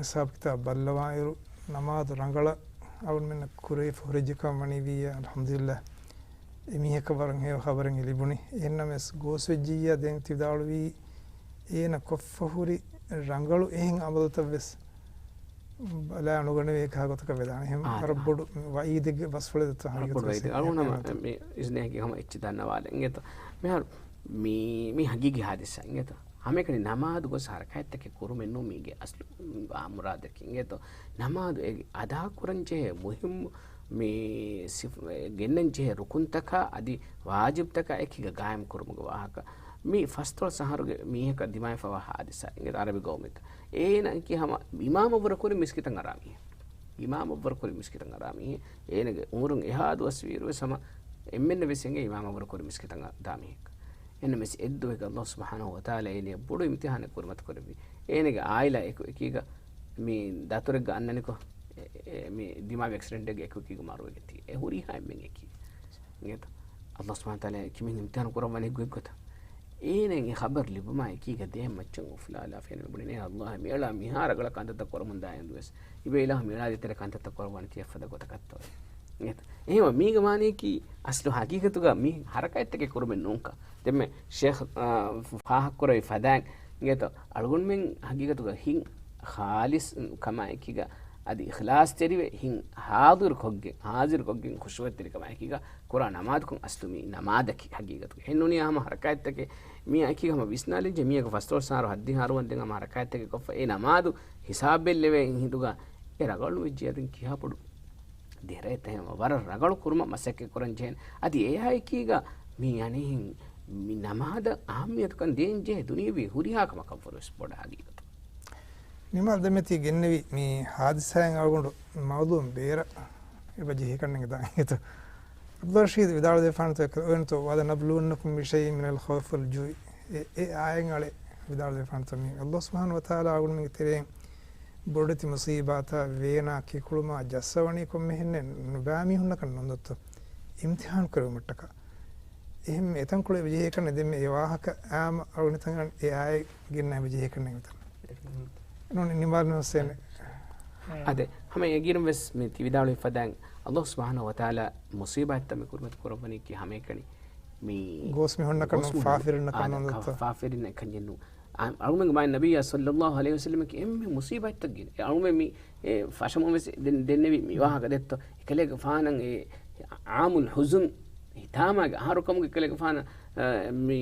ހިސާބު ކިތާބު ބައްލަވާއިރު، ނަމާދު ރަނގަޅަށް އަޅުގަނޑުމެންނަށް ކުރެވިފަ ހުރެއްޖެކަމަށް ވަނީ ވިއްޔާ، އަލްޙަމްދުލިއްލާހް. އެމީހަކަށް ވަރަށް ހެޔޮ ޚަބަރެއް ލިބުނީ. އެހެންނަމަވެސް ގޯސްވެއްޖިއްޔާ ދެން ތި ވިދާޅުވީ، އޭނަ ކޮށްފަ ހުރި ރަނގަޅު އެހެން އަމަލުތައް ވެސް ބަލާ ނުގަނެވޭ ކަހަލަ ގޮތަކަށް ވެދާނެ. އެހެން އާ، ވަރަށް ބޮޑު ވައީދެއްގެ ބަސްފުޅެއް ދެއްތޯ ވަރަށް ބޮޑު ވައީދެއް. އަޅުގަނޑު ހަމަ މި އިޒްނެއްގެ ހަމަ އެއްޗެއް ދަންނަވާލަން އިނގޭތޯ. މިހާރު މި، މި ހަގީގީ ހާދިސާ އިނގޭތޯ. ހަމައެކަނި ނަމާދު ގޮސް ހަރަކާތްތަކެއް ކުރުމެއް ނޫން މީގެ އަސްލު މުރާދަކީ އިނގޭތޯ. ނަމާދު އެ އަދާކުރަން ޖެހޭ މުހިއްމު މި ސިފް-، ގެންނަން ޖެހޭ ރުކުންތަކާ އަދި ވާޖިބްތަކާ އެކީގަ ގާއިމް ކުރުމުގެ ވާހަކަ. މި ފަސްދޮޅަސް އަހަރުގެ މީހަކަށް ދިމާވެފަވާ ހާދިސާ އިނގޭތޯ އަރަބި ގައުމެއްގަ. އޭނައަކީ ހަމަ އިމާމަށްވުރެ ކުރި މިސްކިތަށް އަރާ މީހެއް. އިމާމަށްވުރެ ކުރި މިސްކިތަށް އަރާ މީހެއް. އޭނަގެ އުމުރުން އެހާ ދުވަސް ވީއިރުވެސް ހަމަ އެންމެންނަށް ވެސް އެނގޭ އިމާމަށްވުރެ ކުރި މިސްކިތަށް ދާ މީހެއް. އެންނަމެސް އެއްދުވަހެއްގަ އައްލާހު ސުބްޙާނަހޫ ވަތަޢާލާ އޭނަޔަށް ބޮޑު އިމްތިޙާނެއް ކުރިމަތި ކުރެއްވި. އޭނަގެ ޢާއިލާ އެކު އެކީގަ މި ދަތުރެއްގަ އަންނަނިކޮށް، އެ، އެ، މި ދިމާވި އެކްސިޑެންޓެއްގަ އެކު އެކީގަ މަރުވެގެން ތި. އެ ހުރިހާ އެންމެން އެކީ. އިނގޭތަ؟ އައްލާހު ސުބްޙާނަހޫ ވަތަޢާލާ އެކި މީހުން އިމްތިޙާނު ކުރައްވަނީ ގޮތްގޮތަށް. އޭނައަށް އެ ޚަބަރު ލިބުމާ އެކީގަ ދެހެން މައްޗަށް އުފުލާލާފަ އޭނަ ބުނި، އޭ އައްލާހް، މިއަޅާ މިހާ ރަގަޅަށް ކަންތައްތައް ކުރަމުންދާ އިނދުވެސް، އިބޭ އިލާހު މިއަޅާ ދޭތެރޭ ކަންތައްތައް ކުރައްވާނީ ތި އެއްފަދަ ގޮތަކަށްތޯ؟ އެހެންވީމަ މީގެ މާނައަކީ އަސްލު ހަގީގަތުގަ މީ ހަރަކާތްތަކެއް ކުރުމެއް ނޫންކަން. ދެންމެ ޝޭޚް، އާ، ފާހަގަކުރެއްވި ފަދައިން އިނގޭތޯ، އަޅުގަނޑުމެން ހަގީގަތުގަ ހިން ޚާލިޞް ކަމާއެކީގަ އަދި އިޚްލާޞްތެރިވެ ހިން ޙާޟިރު ކޮށްގެން، ޙާޟިރު ކޮށްގެން ޚުޝޫޢަތްތެރިކަމާއެކީގަ ކުރާ ނަމާދަކުން އަސްލު މީ ނަމާދަކީ ހަގީގަތުގަ. އެހެންނޫނީ ހަމަ ހަރަކާތްތަކެއް މީ އެކީ ހަމަ ވިސްނާލިއްޖެ މީގެ ފަސްދޮޅަސް އަހަރު ހައްދިހަ އަހަރު ވަންދެން ހަމަ ހަރަކާތްތަކެއް ކޮށްފަ އެ ނަމާދު ހިސާބެއް ލެވޭ ހިނދުގަ އެ ރަގަޅު ވެއްޖެ އަދި ކިހާ ބޮޑު ދެރައެއްތަ ހަމަ ވަރަށް ރަގަޅު ކުރުމަށް މަސައްކަތް ކުރަން ޖެހޭނެ. އަދި އެއާއެކީގަ މި އަނެއް މި ނަމާދަށް އަހައްމިޔަތުކަން ދޭން ޖެހޭ ދުނިޔެވީ ހުރިހާ ކަމަކަށްވުރެސް ބޮޑަށް ހަގީގަތު. ނިމާލް ދެމެތީ ގެންނެވި މި ހާދިސާއިން އަޅުގަނޑު މައުޟޫޢުން ބޭރަށް އެބަ ޖެހި ކަންނެނގެ ދާނގެތު. ޢަބްދުއްރަޝީދު ވިދާޅުވެފާނެތޯ އެކަލޭގެފާނު ވަލަނަބްލުވަންނަކުމް ބިޝައިއިން މިނަލް ޚައުފި ވަލް ޖޫޢި. އެ، އެ އާޔަތް އަޅެ ވިދާޅުވެފާނެތޯ މި އައްލާހު ސުބްޙާނަހު ވަތަޢާލާ އަޅުގަނޑުމެންގެ ތެރެއިން ބޮޑެތި މުޞީބާތާ ވޭނާ ކެކުޅުމާ ޖައްސަވަނީ ކޮންމެހެންނެއް ނުބައިމީހުންނަކަށް ނުންދޮއްތޯ އިމްތިޙާން ކުރެވުމަށްޓަކާ. އެހެން އެތަންކޮޅު އެބަޖެހޭކަން ދެންމެ އެ ވާހަކަ އާމަ އަޅުގަނޑު އެ އާޔަތް ގެންނަ އެބަޖެހޭކަން އެތަން. ނޫނީ ނިމާލް ހުސެން. އާދެ، ހަމަ އެގިރުން ވެސް މި ތި ވިދާޅުވި ފަދައިން އައްލާހު ސުބްޙާނަހު ވަތަޢާލާ މުޞީބާތްތައް މި ކުރިމަތި ކުރައްވަނީކީ ހަމައެކަނި މި ގޯސް މީހުންނަކަށް ގޯސް ނޫން، މީހުން ފާފިރިންނަކަށް އާ، ނޫން ދޮއްތޯ. ފާފިރިންނަކަށް ނޫން. އަ-، އަޅުމެންގެ މާތް ނަބިއްޔާ ޞައްލައްލާހު ޢަލައިހި ވަސައްލަމަކީ އެންމެ މުޞީބާތްތައް ގިނަ. އެ އަޅުމެން މި، އެ ފަށަމުން ވެސް ދެން، ދެންނެވި މި ވާހަކަ ދެއްތޯ. އެކަލޭގެފާނަށް އެ ޢާމުލް ޙުޒުން ހިތާމާގެ އަހަރު ކަމުގެ އެކަލޭގެފާނަށް، އަ، މި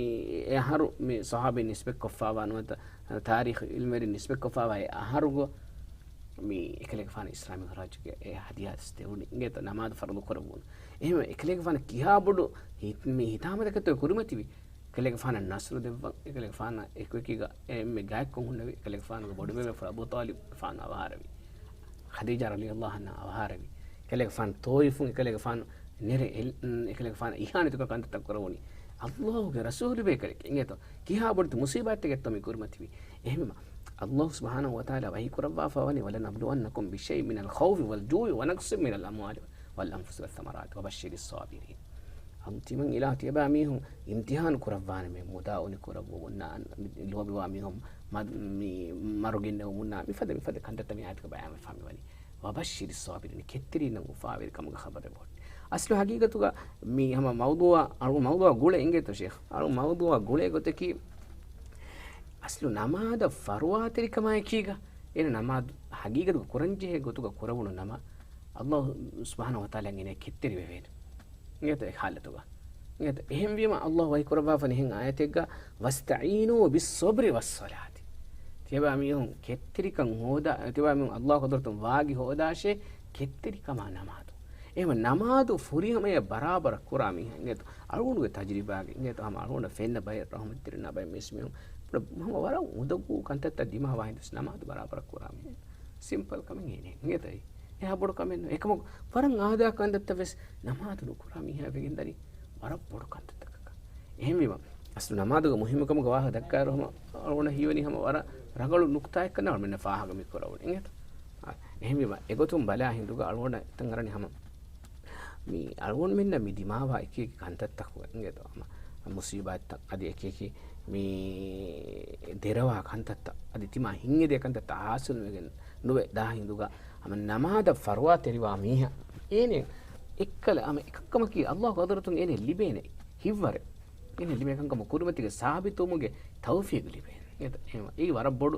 އެ އަހަރު މި ޞަޙާބީން ނިސްބަތްކޮށްފާވާ ނުވަތަ، އަ، ތާރީޚު ޢިލްމުވެރިން ނިސްބަތްކޮށްފާވާ އެ އަހަރުގަ މި އެކަލޭގެފާނަށް އިސްލާމީ ހުރާޖުގެ އެ ހަދިޔާ ދެވުނީ. އިނގޭތޯ ނަމާދު ފަރުޟު ކުރެއްވުނު. އެހެންވެ އެކަލޭގެފާނަށް ކިހާ ބޮޑު ހި-، މި ހިތާމަތަކެއްތޯ ކުރިމަތިވީ. އެކަލޭގެފާނަށް ނަޞްރު ދެއްވަން، އެކަލޭގެފާނަށް އެކުއެކީގަ އެންމެ ގާތްކޮށް ހުންނެވި، އެކަލޭގެފާނުގެ ބޮޑުބޭބެފުޅު އަބޫ ޠާލިބު އެފާނު އަވަހާރެވި. ޚަދީޖާ ރަޟިޔައްލާހު ޢަންހާ އަވަހާރެވި. އެކަލޭގެފާނު ޠާއިފުން އެކަލޭގެފާނު ނެރެ އެ-، އެކަލޭގެފާނަށް އިހާނެތުކޮށް ކަންތައްތައް ކުރެވުނީ. އައްލާހުގެ ރަސޫލު ބޭކަލެކޭ. އިނގޭތޯ ކިހާ ބޮޑެތި މުޞީބާތްތަކެއްތޯ މި ކުރިމަތިވީ. އެހެންވީމަ، އައްލާހު ސުބްޙާނަހު ވަތަޢާލާ ވަޙީ ކުރައްވާފަ ވަނީ، "وَلَنَبْلُوَنَّكُمْ بِشَيْءٍ مِنَ الْخَوْفِ وَالْجُوعِ وَنَقْصٍ مِنَ الْأَمْوَالِ وَالْأَنْفُسِ وَالثَّمَرَاتِ وَبَشِّرِ الصَّابِرِينَ." އަންތިމަން އިލާހު ތިޔަބައިމީހުން އިމްތިޙާނު ކުރައްވާނަމޭ، މުދާ އުނި ކުރައްވުމުންނާ، ލޯބިވާ މީހުން މަ-، މި މަރު ގެންނެވުމުންނާ، މިފަދަ މިފަދަ ކަންތައްތައް މި އާޔަތުގަ ބަޔާންވެފާ މިވަނީ. "وَبَشِّرِ الصَّابِرِينَ" ކެތްތެރިންނަށް އުފާވެރި ކަމުގެ ޚަބަރެއް ބޮޑު. އަސްލު ހަގީގަތުގަ މި ހަމަ މައުޟޫޢާ، އަޅު މައުޟޫޢާ ގުޅޭ އިނގޭތޯ ޝޭޚް. އަޅު މައުޟޫޢާ ގުޅޭ ގޮތަކީ އަސްލު ނަމާދަށް ފަރުވާތެރިކަމާއެކީގަ، އޭނަ ނަމާދު ހަގީގަތުގަ ކުރަންޖެހޭ ގޮތުގަ ކުރެވުނު ނަމަ، އައްލާހު ސުބްޙާނަހު ވަތަޢާލާ އޭނަ ކެތްތެރިވެވޭނެ. އިނގޭތޯ އެ ޙާލަތުގަ. އިނގޭތޯ އެހެންވީމަ، އައްލާހު ވަޙީ ކުރައްވާފަ އެހެން އާޔަތެއްގަ، "وَاسْتَعِينُوا بِالصَّبْرِ وَالصَّلَاةِ." ތިޔަބައިމީހުން ކެތްތެރިކަން ހޯދާ، ތިޔަބައިމީހުން އައްލާހު ޤަދަރުތުން ވާގި ހޯދާށޭ ކެތްތެރިކަމާ ނަމާދު. އެހެންވެ ނަމާދު ފުރިހަމަޔަށް ބަރާބަރަށް ކުރާ މީހާ އިނގޭތޯ އަޅުގަނޑުގެ ތަޖުރިބާގަ އިނގޭތޯ ހަމަ އަޅުގަނޑަށް ފެންނަ ބައެއް ރަޙުމަތްތެރިންނާ ބައެއް މީސްމީހުން ހަމަ ވަރަށް އުނދަގޫ ކަންތައްތައް ދިމާވާ ހިނދުސް ނަމާދު ބަރާބަރަށް ކުރާ މީހާ ސިމްޕަލް ކަމެއް އޭނެ އިނގޭތޯ. އެހާ ބޮޑު ކަމެއް ނޫން. އެކަމަކު ވަރަށް އާދަ ކަންތައްތައް ވެސް ނަމާދު ނުކުރާ މީހާ ވެގެންދަނީ ވަރަށް ބޮޑު ކަންތައްތަކަކަށް. އެހެންވީމަ، އަސްލު ނަމާދުގެ މުހިއްމުކަމުގެ ވާހަކަ ދައްކާއިރު ހަމަ އަޅުގަނޑަށް ހީވަނީ ހަމަ ވަރަށް ރަނގަޅު ނުކުތާއެއްކަން އަޅުމެންނަށް ފާހަގަ މި ކުރައްވަނީ އިނގޭތޯ. އާ، އެހެންވީމަ، އެގޮތުން ބަލާ ހިނދުގަ އަޅުގަނޑަށް އެތަން އަރަނީ ހަމަ މި އަޅުގަނޑުމެންނަށް މި ދިމާވާ އެކި އެކި ކަންތައްތަކުގަ އިނގޭތޯ ހަމަ މުސީބާތްތައް އަދި އެކި އެކި މި ދެރަވާ ކަންތައްތައް އަދި ތިމާ ހިތްއެދޭ ކަންތައްތައް ހާސިލުވެގެން ނުވެ ދާ ހިނދުގަ ހަމަ ނަމާދަށް ފަރުވާތެރިވާ މީހާ އޭނެ އެއްކަލަ ހަމަ އެކަންކަމަކީ އައްލާހު ޤަދަރުތުން އޭނެ ލިބޭނެ ހިތްވަރެއް. އޭނެ ލިބޭ ކަންކަމަށް ކުރިމަތީގަ ސާބިތުވުމުގެ ތައުފީޤު ލިބޭނެ. އެ، އެ، އެއީ ވަރަށް ބޮޑު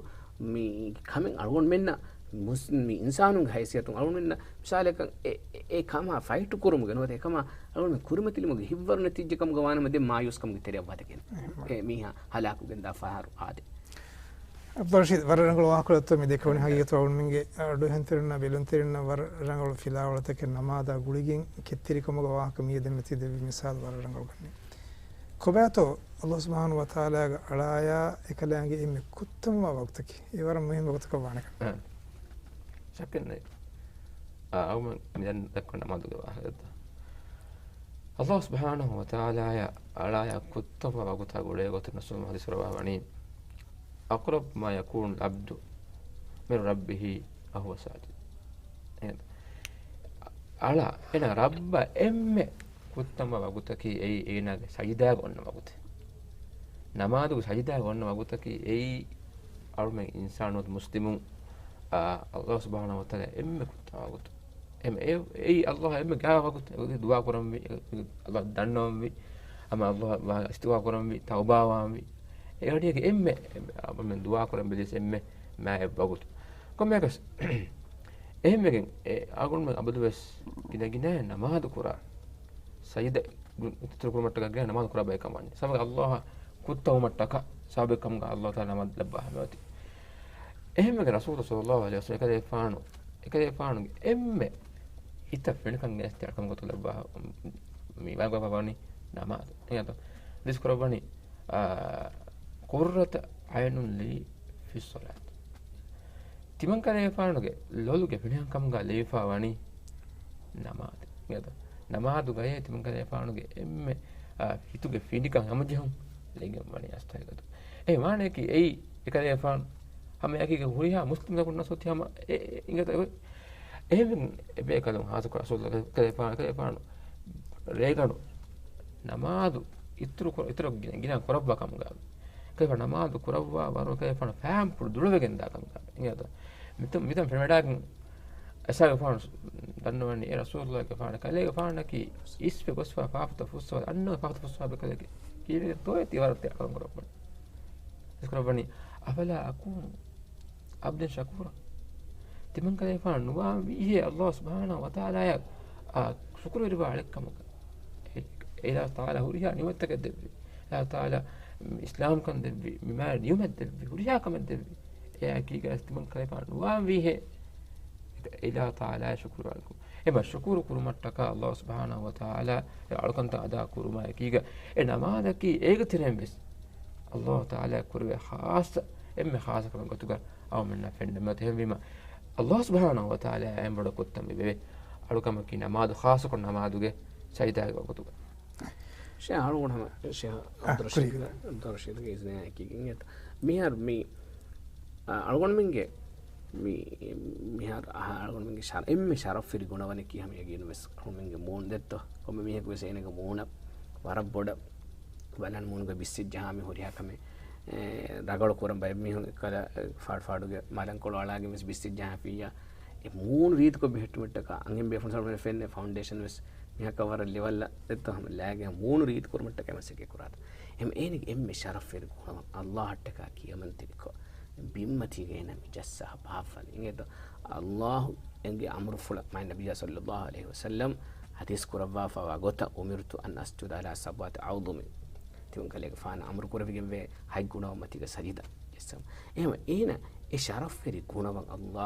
މި ކަމެއް އަޅުގަނޑުމެންނަށް މުސް-، މި އިންސާނުންގެ ހައިސިއްޔަތުން އަޅުގަނޑުމެންނަށް މިސާލަކަށް އެ، އެ، އެ ކަމާ ފައިޓު ކުރުމުގެ ނުވަތަ އެ ކަމާ އަޅުގަނޑުމެން ކުރިމަތިލުމުގެ ހިތްވަރު ނެތިއްޖެ ކަމުގަ ވާނަމަ ދެން މާޔޫސްކަމުގެ ތެރެއަށް ވަދެގެން އެ މީހާ ހަލާކުވެގެން ދާ ފަހަރު އާދެ. ޢަބްދުއްރަޝީދު، ވަރަށް ރަނގަޅު ވާހަކަ ދެއްތޯ މި ދެކެވުނީ. ހަގީގަތު އަޅުގަނޑުމެންގެ އަޑުއެހުންތެރިންނާ ބެލުންތެރިންނަށް ވަރަށް ރަނގަޅު ފިލާވަޅުތަކެއް ނަމާދާ ގުޅިގެން ކެތްތެރިކަމުގެ ވާހަކަ މިއަދު ދެމެތި ދެއްވި މިސާލު ވަރަށް ރަނގަޅު ގަންނަ. ކޮބާތޯ އައްލާހު ސުބްޙާނަހު ވަތަޢާލާގެ އަޅާޔާ އެކަލާނގެ އެންމެ ކުއްތަންވާ ވަގުތަކީ؟ އެ ވަރަށް މުހިންމު ވަގުތަކަށް ވާނެކަން. އަ، ޝައްކެއް ނެތް. އަ، އަޅުގަނޑު މިދަން ދައްކަ ނަމާދުގެ ވާހަކަ. އައްލާހު ސުބްޙާނަހު ވަތަޢާލާއާ އަޅާޔާ ކުއްތަންވާ ވަގުތާ ގުޅޭ ގޮތެއް ރަސޫލު ޙަދީޘް ކުރައްވާ ވަނީ، "أقرب ما يكون العبد من ربه وهو ساجد." އަޅާ، އޭނަ ރައްބަށް އެންމެ ކުއްތަންވާ ވަގުތަކީ އެއީ އޭނާގެ ސަޖިދާގަ އޮންނަ ވަގުތެއް. ނަމާދުގެ ސަޖިދާގަ އޮންނަ ވަގުތަކީ އެއީ އަޅުމެން އިންސާނުން މުސްލިމުން، އާ، އައްލާހު ސުބްޙާނަހު ވަތަޢާލާ އެންމެ ކުއްތަންވާ ވަގުތު. އެމެ އެ އެއީ ﷲ އަށް އެންމެ ގާތް ވަގުތު ދުޢާ ކުރަންވީ، ﷲ އަށް ދަންނަވަންވީ، އަމަ ﷲ އަށް އިސްތިޣްފާރު ކުރަންވީ، ތައުބާވާންވީ. އެ އަޑިއަކީ އެންމެ އެންމެ ދުޢާ ކުރަން ބެލިޔަސް އެންމެ މާތް ވަގުތު. ކޮންމެއަކަސް އެހެންވެގެން އެ އަޅުގަނޑުމެން އަބަދުވެސް ގިނަ ގިނައިން ނަމާދު ކުރާ، ސަޖިދަ އިތުރު ކުރުމަށްޓަކާ ގިނަ ނަމާދު ކުރާ ބައެއް ކަމަށް ވަނީ. ސަބަބަކީ ﷲ އަށް ކުއްތަވުމަށްޓަކާ ސަބަބެއް ކަމުގަ ﷲ ތަޢާލާ ނަމާދު ލައްވާ ހަމައޮތީ. އެހެންވެގެން ރަސޫލު ޞައްލަﷲު ޢަލައިހި ވަސައްލަމަ އެކަލޭގެފާނު، އެކަލޭގެފާނުގެ އެންމެ ހިތަށް ފެނިކަން ގެނެސްދޭ އަޅުކަމުގެ ގޮތުގަ ލައްވާ މި ވާގޮތަށް ވަނީ ނަމާދު. އެހެންތޯ؟ ޙަދީޘް ކުރައްވަނީ، އާ، قرة عين لي في الصلاة. ތިމަންކަލޭގެފާނުގެ ލޮލުގެ ފިނިހަން ކަމުގަ ލެވިފަ ވަނީ ނަމާދު. އިނގޭތޯ؟ ނަމާދުގައޭ ތިމަންކަލޭގެފާނުގެ އެންމެ، އާ، ހިތުގެ ފިނިކަން ހަމަޖެހުން ލެއްގެން ވަނީ ހަސްތަ ހަގީގަތު. އެ މާނައަކީ އެއީ އެކަލޭގެފާނު ހަމައެކީގަ ހުރިހާ މުސްލިމްތަކުންނަށް އޮތީ ހަމަ އެ، އެ، އިނގޭތޯ؟ އެ، އެހެން އެބޭކަލުން ހާއްސަކޮށް ރަސޫލު ކަލޭގެފާނު، ކަލޭގެފާނު ރޭގަނޑު ނަމާދު އިތުރު ކޮ-، އިތުރަށް ގިނަ، ގިނަ ކުރައްވާ ކަމުގަ ކަލޭގެފާނު ނަމާދު ކުރައްވާ ވަރު ކަލޭގެފާނު ފާންޕުޅު ދުޅަވެގެން ދާ ކަމުގަ. އިނގޭތޯ؟ މިތަން، މިތަން ފެނިވަޑައިގެން އައިސާގެފާނު ދަންނަވަނީ އެ ރަސޫލުގެފާނު ކަލޭގެފާނަކީ އިސްވެ ގޮސްފަ ފާފަތައް ފުއްސަވާ، އަންނަ ފާފަތައް ފުއްސަވާ ބޭކަލެކޭ. ކީރިގެން ތޯއޭ ތި ވަރަށް ތި އަޅުން ކުރައްވަނީ. އިސްކުރައްވަނީ، أفلا أكون عبدا شكورا. ތިމަންކަލޭގެފާނު ނުވާންވީހޭ ﷲ ސުބްޙާނަހޫ ވަތަޢާލާއަށް، އާ، ޝުކުރުވެރިވާ އަޅެއްކަމުގަ. އެ، އެ އިލާހު ތަޢާލާ ހުރިހާ ނިޢުމަތްތަކެއް ދެއްވި. އިލާހު ތަޢާލާ އިސްލާމްކަން ދެއްވި، މި މާތް ނިޢުމަތް ދެއްވި، ހުރިހާ ކަމެއް ދެއްވި. އެއާއެކީގަ ތިމަންކަލޭގެފާނު ނުވާންވީހޭ އެ އިލާހު ތަޢާލާއަށް ޝުކުރުވާންކަމު. އެމަ ޝުކުރު ކުރުމަށްޓަކާ ﷲ ސުބްޙާނަހޫ ވަތަޢާލާ އެ އަޅުކަންތައް އަދާ ކުރުމާ އެކީގަ އެ ނަމާދަކީ އޭގެ ތެރެއިން ވެސް ﷲ ތަޢާލާ ކުރެވޭ ޚާއްޞަ، އެންމެ ޚާއްޞަ ކަމެއް ގޮތުގަ އަޅުގަނޑުމެންނަށް ފެންނަމެ. އެހެންވީމަ، ﷲ ސުބްޙާނަހޫ ވަތަޢާލާ އެންމެ ބޮޑު ކުއްތަން މި ވެވޭ އަޅުކަމަކީ ނަމާދު، ޚާއްޞަކޮށް ނަމާދުގެ ސަޖިދާގެ ވަގުތުގަ. ޝޭޚް އަޅުގަނޑު ހަމަ ޝޭޚް އާ، ޢަބްދުއްރަޝީދުގެ، ކުރީގަ. ޢަބްދުއްރަޝީދުގެ އިޒްނަޔާ އެކީގަ އިނގޭތަ؟ މިހާރު މި، އާ، އަޅުގަނޑުމެންގެ މި، މިހާރު އަހާ އަޅުގަނޑުމެންގެ ޝަރަ-، އެންމެ ޝަރަފްވެރި ގުނަވަނަކީ ހަމަ ޔަގީނުން ވެސް އަޅުގަނޑުމެންގެ މޫނު ދެއްތޯ؟ ކޮންމެ މީހަކު ވެސް އޭނަގެ މޫނަށް ވަރަށް ބޮޑަށް ބަލަން މޫނުގަ ބިއްސިއްޖަހާ މި ހުރިހާ ކަމެއް، އެ، ރަގަޅު ކުރަން ބައެއް މީހުން އެއްކަލަ، އެ، ފާޑު ފާޑުގެ މަލަންކޮޅު އަޅާގެން ވެސް ބިއްސިއްޖަހާފިއްޔާ، އެ މޫނު ރީތިކޮށް ބެހެއްޓުމަށްޓަކާ އަންހެން ބޭފުޅުން ސަޅުމަނެ ފެންނެ ފައުންޑޭޝަން ވެސް މީހަކަށް ވަރަށް ލެވަލްއަށް ދެއްތޯ ހަމަ ލާގެ މޫނު ރީތި ކުރުމަށްޓަކާ މަސައްކަތް ކުރާތަ. އެހެން އޭނަގެ އެންމެ ޝަރަފްވެރި ގުނަވަން ﷲ އަށްޓަކާ ކިޔަމަންތެރިކޮށް، ބިންމަތީގަ އޭނަ މި ޖައްސާ ބާއްވަނީ. އިނގޭތޯ؟ ﷲ އެނގޭ އަމުރުފުޅަށް މާތް ނަބިއްޔާ ޞައްލައްލާހު ޢަލައިހި ވަސައްލަމް ޙަދީޘް ކުރައްވާފަވާ ގޮތަށް، أمرت أن أسجد على سبعة أعظم. ތިމަންކަލޭގެފާނަށް އަމުރު ކުރެވިގެންވޭ ހަތް ގުނަވަން މަތީގަ ސަޖިދަ ޖެއްސަމު. އެހެންވެ، އޭނަ އެ ޝަރަފްވެރި ގުނަވަން ﷲ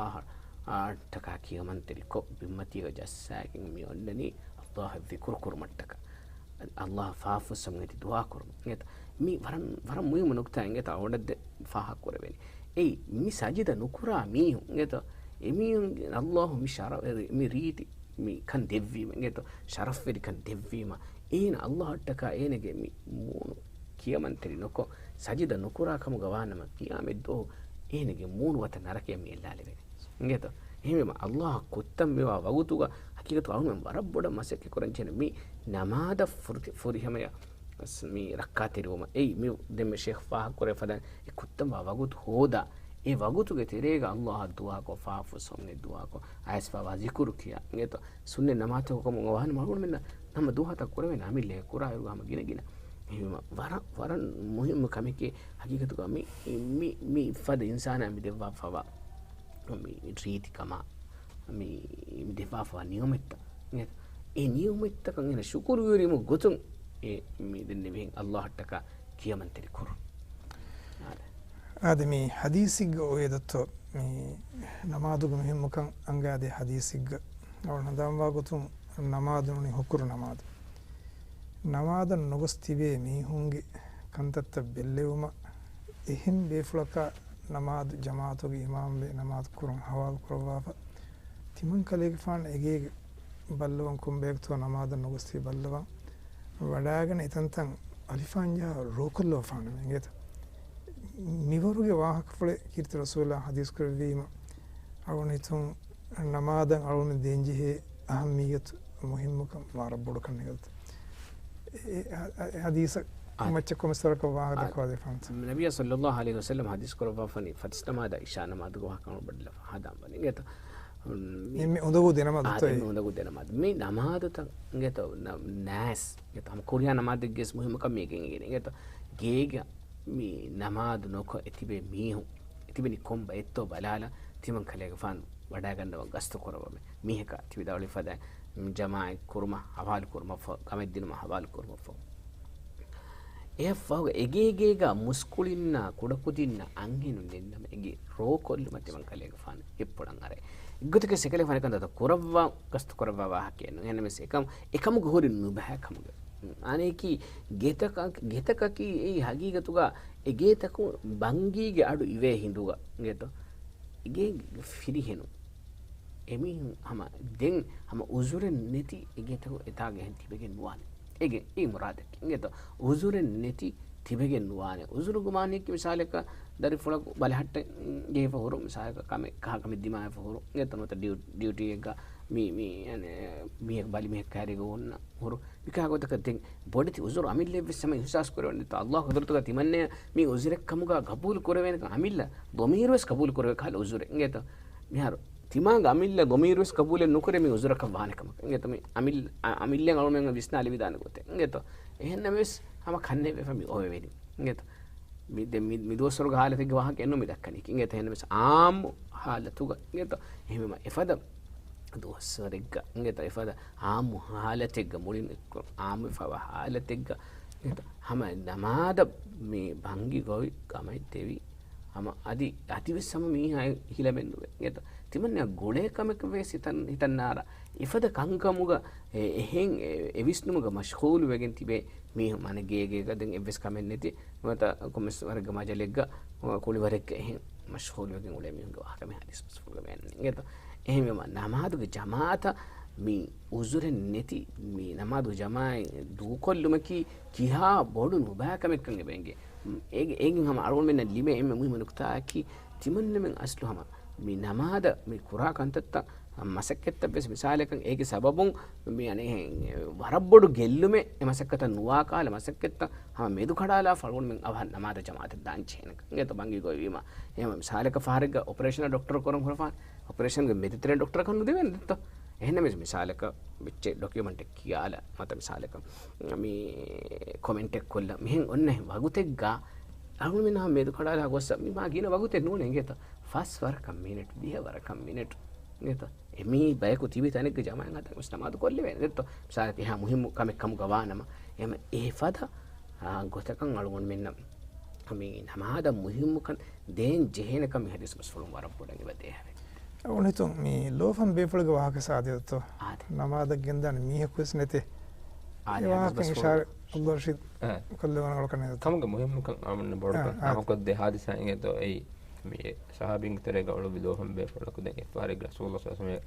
އަށްޓަކާ ކިޔަމަންތެރިކޮށް، ބިންމަތީގަ ޖައްސާގެން މި އޮންނަނީ ﷲ އަށް ޛިކުރު ކުރުމަށްޓަކާ. ﷲ އަށް ފާފަ ފުއްސަމުން އެދި ދުޢާ ކުރުމަށް. އިނގޭތަ؟ މި ވަރަށް، ވަރަށް މުހިއްމު ނުކުތާ އިނގޭތަ؟ އަޅުގަނޑަށް ދެ ފާހަގަ ކުރެވޭނެ. އެއީ، މި ސަޖިދަ ނުކުރާ މީހުން އިނގޭތަ؟ އެމީހުން ﷲ މި ޝަރަ-، މި ރީތި މި ކަން ދެއްވީމަ، އިނގޭތޯ؟ ޝަރަފްވެރި ކަން ދެއްވީމަ، އޭނަ ﷲ އަށްޓަކާ އޭނަގެ މި މޫނު ކިޔަމަންތެރި ނުކޮށް، ސަޖިދަ ނުކުރާ ކަމުގަ ވާނަމަ، ޤިޔާމަތްދުވަހު އޭނަގެ މޫނު ވަތަ ނަރަކަޔަށް މި އެއްލާލެވޭނެ. އިނގޭތޯ؟ އެހެންވީމަ، ﷲ އަށް ކުއްތަން މިވާ ވަގުތުގަ ޙަޤީޤަތު އަޅުގަނޑުމެން ވަރަށް ބޮޑަށް މަސައްކަތް ކުރަން ޖެހޭނެ މި ނަމާދަށް ފުރި-، ފުރިހަމަޔަށް މި ރައްކާތެރިވުމަށް. އެއީ، މި ދެންމެ ޝޭޚް ފާހަގަކުރެވި ފަދައިން އެ ކުއްތަންވާ ވަގުތު ހޯދާ، އެ ވަގުތުގެ ތެރޭގަ ﷲ އަށް ދުޢާކޮށް، ފާފަ ފުއްސަމުން އެދި ދުޢާކޮށް، އައިސްފަވާ ޒިކުރު ކިޔާ، އިނގޭތޯ؟ ސުންނަތް ނަމާދުތަކުގަ ކަމުގަ ވާނަމަ އަޅުގަނޑުމެންނަށް ނަމަ ދުވަހަށް ކުރެވޭނެ އަމިއްލަ ކުރާއިރުގަ ހަމަ ގިނަ ގިނަ. އެހެންވީމަ ވަރަށް، ވަރަށް މުހިއްމު ކަމެކޭ ހަޤީޤަތުގަ މި، މި، މި ފަދަ އިންސާނާ މި ދެއްވާފަވާ މި ރީތިކަމާ، މި، މި ދެއްވާފަވާ ނިޢުމަތްތައް. އެ ނިޢުމަތްތަކަށް އޭނަ ޝުކުރުވެރިވުމުގެ ގޮތުން އެ މި ދެންނެވިހެން ﷲ އަށްޓަކާ ކިޔަމަންތެރި ކުރުން. އާދެ. އާދެ، މި ޙަދީޘެއްގަ އޮވޭ ދޯ، މި ނަމާދުގެ މުހިއްމުކަން އަންގާދޭ ޙަދީޘެއްގަ. އަޅުގަނޑު ހަނދާންވާ ގޮތުން ނަމާދު ނޫނީ ހުކުރު ނަމާދު. ނަމާދަށް ނުގޮސް ތިބޭ މީހުންގެ ކަންތައްތައް ބެއްލެވުމަށް އެހެން ބޭފުޅަކާ ނަމާދު ޖަމާޢަތުގެ އިމާމްވެ ނަމާދު ކުރަން ޙަވާލު ކުރައްވާފަ، ތިމަން ކަލޭގެފާނު އެގޭގެ ބައްލަވަން ކޮންބަޔަކުތޯ ނަމާދަށް ނުގޮސް ތިބެ ބައްލަވަން ވަޑާގަނެ އެތަންތަން އަލިފާން ޖަހާ ރޯކޮށްލަވާފާނަމޭ އިނގޭތަ؟ މިވަރުގެ ވާހަކަފުޅެއް ކީރިތި ރަސޫލާ ޙަދީޘް ކުރެއްވީމަ، އަޅުގަނޑު ހިތުން ނަމާދަށް އަޅުގަނޑު ދޭންޖެހޭ އަހައްމިއްޔަތު މުހިއްމުކަން ވަރަށް ބޮޑުކަން އެގޮތަށް. އެ، އެ، އެ، އެ ޙަދީޘަށް އާ. މައްޗަށް ކޮންމެސް ވަރަކަށް ވާހަކަ އާ. ދައްކަވާ ދެފާނެތަ؟ ނަބިއްޔާ ޞައްލައްލާހު ޢަލައިހި ވަސައްލަމަ ޙަދީޘް ކުރައްވާފަނީ ފަތިސް ނަމާދާ ޢިޝާ ނަމާދުގެ ވާހަކަ ބައްލަފަ ހަދާން ވަނީ. އިނގޭތަ؟ މި އުނދަގޫ ދެނަމާދުތޯ؟ އާ، ދެން މި އުނދަގޫ ދެނަމާދު. މި ނަމާދުތައް އިނގޭތޯ، ނަ-، ނާސް އިނގޭތޯ، ހަމަ ކުރިޔާ ނަމާދެއްގެސް މުހިއްމުކަން މީގެ އިނގޭނެ އިނގޭތޯ. ގޭގަ މި ނަމާދު ނުކޮށް އެތިބޭ މީހުން، އެތިބެނީ ކޮން ބައެއްތޯ ބަލާލާ، ތިމަން ކަލޭގެފާނު ވަޑައިގަންނަވަން ގަސްތު ކުރައްވަމޭ. މީހަކާ ތި ވިދާޅުވި ފަދައިން ޖަމާޢަތް ކުރުމަށް ހަވާލު ކުރުމަށްފަހު، ކަމެއްދިނުމަށް ހަވާލު ކުރުމަށްފަހު، އެއަށްފަހުގަ އެގޭގޭގަ މުސްކުޅިންނާ ކުޑަކުދިންނާ އަންހެނުން ނެތްނަމަ އެގޭ ރޯކޮށްލުމަށް ތިމަން ކަލޭގެފާނު ހިއްޕުޅަން އަރައޭ. އެއްގޮތަކަށް އެކަލޭގެފާނު އެކަން ދަތަ ކުރައްވާ ގަސްތު ކުރައްވާ ވާހަކައެއް ނޫން. އެހެންނަމަވެސް އެކަމު، އެކަމުގަ ހުރި ނުބައިކަމުގަ. އަނެކީ ގެތަކަކީ، ގެތަކަކީ އެއީ ހަގީގަތުގަ އެ ގޭތަކުން ބަންގީގެ އަޑު އިވޭ ހިނދުގަ އިނގޭތޯ. އެގޭ ފިރިހެނުން. އެމީހުން ހަމަ ދެން ހަމަ އުޒުރެއް ނެތި އެގޭތަކު އެތާގަ އެހެން ތިބެގެން ނުވާނެ. އެގެ އެއީ މުރާދަކީ. އިނގޭތޯ؟ އުޒުރެއް ނެތި ތިބެގެން ނުވާނެ. އުޒުރުގެ މާނައަކީ މިސާލަކަށް ދަރިފުޅަކު ބަލަހައްޓަން ޖެހިފަ ހުރުން، މިސާލަކަށް ކަމެއް ކަހަލަ ކަމެއް ދިމާވެފަ ހުރުން. އިނގޭތޯ؟ ނުވަތަ ޑިއު-، ޑިއުޓީއެއްގަ މި، މި، އަނެއް، މީހަކު ބަލި މީހަކު ކައިރީގަ އޮންނަ ހުރުން. މިކާ ގޮތަކަށް ދެން ބޮޑެތި އުޒުރު އަމިއްލައަށްވެސް ހަމަ އިހުސާސް ކުރެވެން ދެއްތޯ. އައްލާހު ޤުދުރަތުގަ ތިމަންނަޔަށް މީ އުޒުރެއްކަމުގަ ޤަބޫލު ކުރެވޭނެކަން އަމިއްލަ ޟަމީރުވެސް ޤަބޫލު ކުރެވޭ ކަހަލަ އުޒުރެއް. އިނގޭތޯ؟ މިހާރު ތިމާގެ އަމިއްލަ ޟަމީރުވެސް ޤަބޫލެއް ނުކުރޭ މި އުޒުރަކަށް ވާނެ ކަމަކަށް. އިނގޭތޯ؟ މި އަމިއްލަ، އަ-، އަމިއްލައަށް އަޅުމެން ވިސްނާލެވިދާނެ ގޮތެއް. އިނގޭތޯ؟ އެހެންނަމަވެސް ހަމަ ކަންނޭނގެފަ މި އޮވެވެނީ. އިނގޭތޯ؟ މި ދެ-، މި، މި ދުވަސްވަރުގެ ހާލަތެއްގެ ވާހަކައެއް ނޫން މި ދައްކަނީކީ. އިނގޭތޯ؟ އެހެންނަމަވެސް އާއްމު ހާލަތުގަ. އިނގޭތޯ؟ އެހެންވީމަ އެފަދަ ދުވަސްވަރެއްގަ. އިނގޭތޯ؟ އެފަދަ އާއްމު ހާލަތެއްގަ، މުޅިން އެއްކޮށް އާއްމުވެފަވާ ހާލަތެއްގަ ހަމަ ނަމާދަށް މި ބަންގި ގޮވި ކަމެއް ދެވި ހަމަ އަދި، އަދިވެސް ހަމަ މީހާ ހިލަމެއް ނުވޭ. އިނގޭތޯ؟ ތިމަންނަ ގުޅޭ ކަމެއް ވެސް ހިތަށް، ހިތަށް ނާރާ. އެފަދަ ކަންކަމުގަ އެ، އެހެން އެ، އެ ވިސްނުމުގަ މަޝްޣޫލު ވެގެން ތިބޭ މީހުން އަނެއް ގޭގޭގަ ދެން އެއްވެސް ކަމެއް ނެތި ނުވަތަ ކޮންމެސް ވަރެއްގެ މަޖަލެއްގަ ކުޅިވަރެއްގަ އެހެން މަޝްޣޫލު ވެގެން އުޅޭ މީހުންގެ ވާހަކަ މި ޙަދީޘް މަސްފުޅުގަ ބޭނުން. އިނގޭތޯ؟ އެހެންވީމަ ނަމާދުގެ ޖަމާޢަތަށް މި އުޒުރެއް ނެތި މި ނަމާދު ޖަމާޢަތް ދޫކޮށްލުމަކީ ކިހާ ބޮޑު ނުބައިކަމެއްކަން އެބަ އެނގޭ. އޭގެ، އޭގެން ހަމަ އަޅުގަނޑުމެންނަށް ލިބޭ އެންމެ މުހިއްމު ނުކުތާއަކީ، ތިމަންނަމެން އަސްލު ހަމަ މި ނަމާދަށް މި ކުރާ ކަންތައްތައް މަސައްކަތްތައް ވެސް މިސާލަކަށް އޭގެ ސަބަބުން މި އަނެއް ވަރަށް ބޮޑު ގެއްލުމެއް އެ މަސައްކަތަށް ނުވާ ކަހަލަ މަސައްކަތްތައް ހަމަ މެދު ކަޑާލާފަ އަޅުގަނޑުމެން އަވަހަށް ނަމާދަށް ޖަމާޢަތަށް ދާން ޖެހޭނެ. އިނގޭތޯ؟ ބަންގި ގޮވީމަ އެހެން މިސާލަކަށް ފަހަރެއްގަ އޮޕަރޭޝަނަށް ޑޮކްޓަރު ކުރަން ހުރެފާނެ. އޮޕަރޭޝަންގެ މެދުތެރެއިން ޑޮކްޓަރަކަށް ނުދެވޭނެ ދެއްތޯ؟ އެހެންނަމަވެސް މިސާލަކަށް ބެއްޗެއް ޑޮކިއުމަންޓެއް ކިޔާލަ މަތަ މިސާލަކަށް މި ކޮމެންޓެއް ކޮށްލަ މިހެން އޮންނަ ވަގުތެއްގަ އަޅުމެން ހަމަ މެދު ކަޑާލާ ގޮއްސަ މި މާ ގިނަ ވަގުތެއް ނޫނޭ އިނގޭތޯ؟ ފަސް ވަރަކަށް މިނެޓް، ދިހަ ވަރަކަށް މިނެޓް އިނގޭތޯ؟ އެމީ ބަޔަކު ތިބި ތަނެއްގެ ޖަމާޢަތް ހަދަން ވެސް ނަމާދު ކޮށްލެވޭނެ ދެއްތޯ؟ މިސާލަކަށް އެހާ މުހިއްމު ކަމެއް ކަމުގަ ވާނަމަ، އެހެމަ އެފަދަ، އާ، ގޮތަކަށް އަޅުގަނޑުމެންނަށް މި ނަމާދަށް މުހިއްމުކަން ދޭން ޖެހޭނެކަން މި ޙަދީޘް މަސްފުޅުން ވަރަށް ބޮޑަށް އެބަ ދޭހަވޭ. އަޅުގަނޑު ހިތުން މި ލޯފަން ބޭފުޅުގެ ވާހަކަ ސާދިއަތޯ؟ އާދެ. ނަމާދަށް ގެންދާނެ މީހަކު ވެސް ނެތޭ. އާދެ، އެ ވާހަކަ އިޝާރަ ޢަބްދުއްރަޝީދު އާ. ކޮށްލެވުނު ކަން ކަމުގެ މުހިއްމުކަން އަޅުގަނޑު ބޮޑުކަން އާ، އާ. ހަމަކޮށްދޭ ޙާދިސާ އިނގޭތޯ އެއީ މި ޞަޙާބީންގެ ތެރޭގަ އުޅުއްވި ލޯފަން ބޭފުޅަކު ދެން އެއްފަހަރެއްގަ ރަސޫލުﷲ ޞައްލަﷲ ޢަލައިހި ވަސައްލަމަ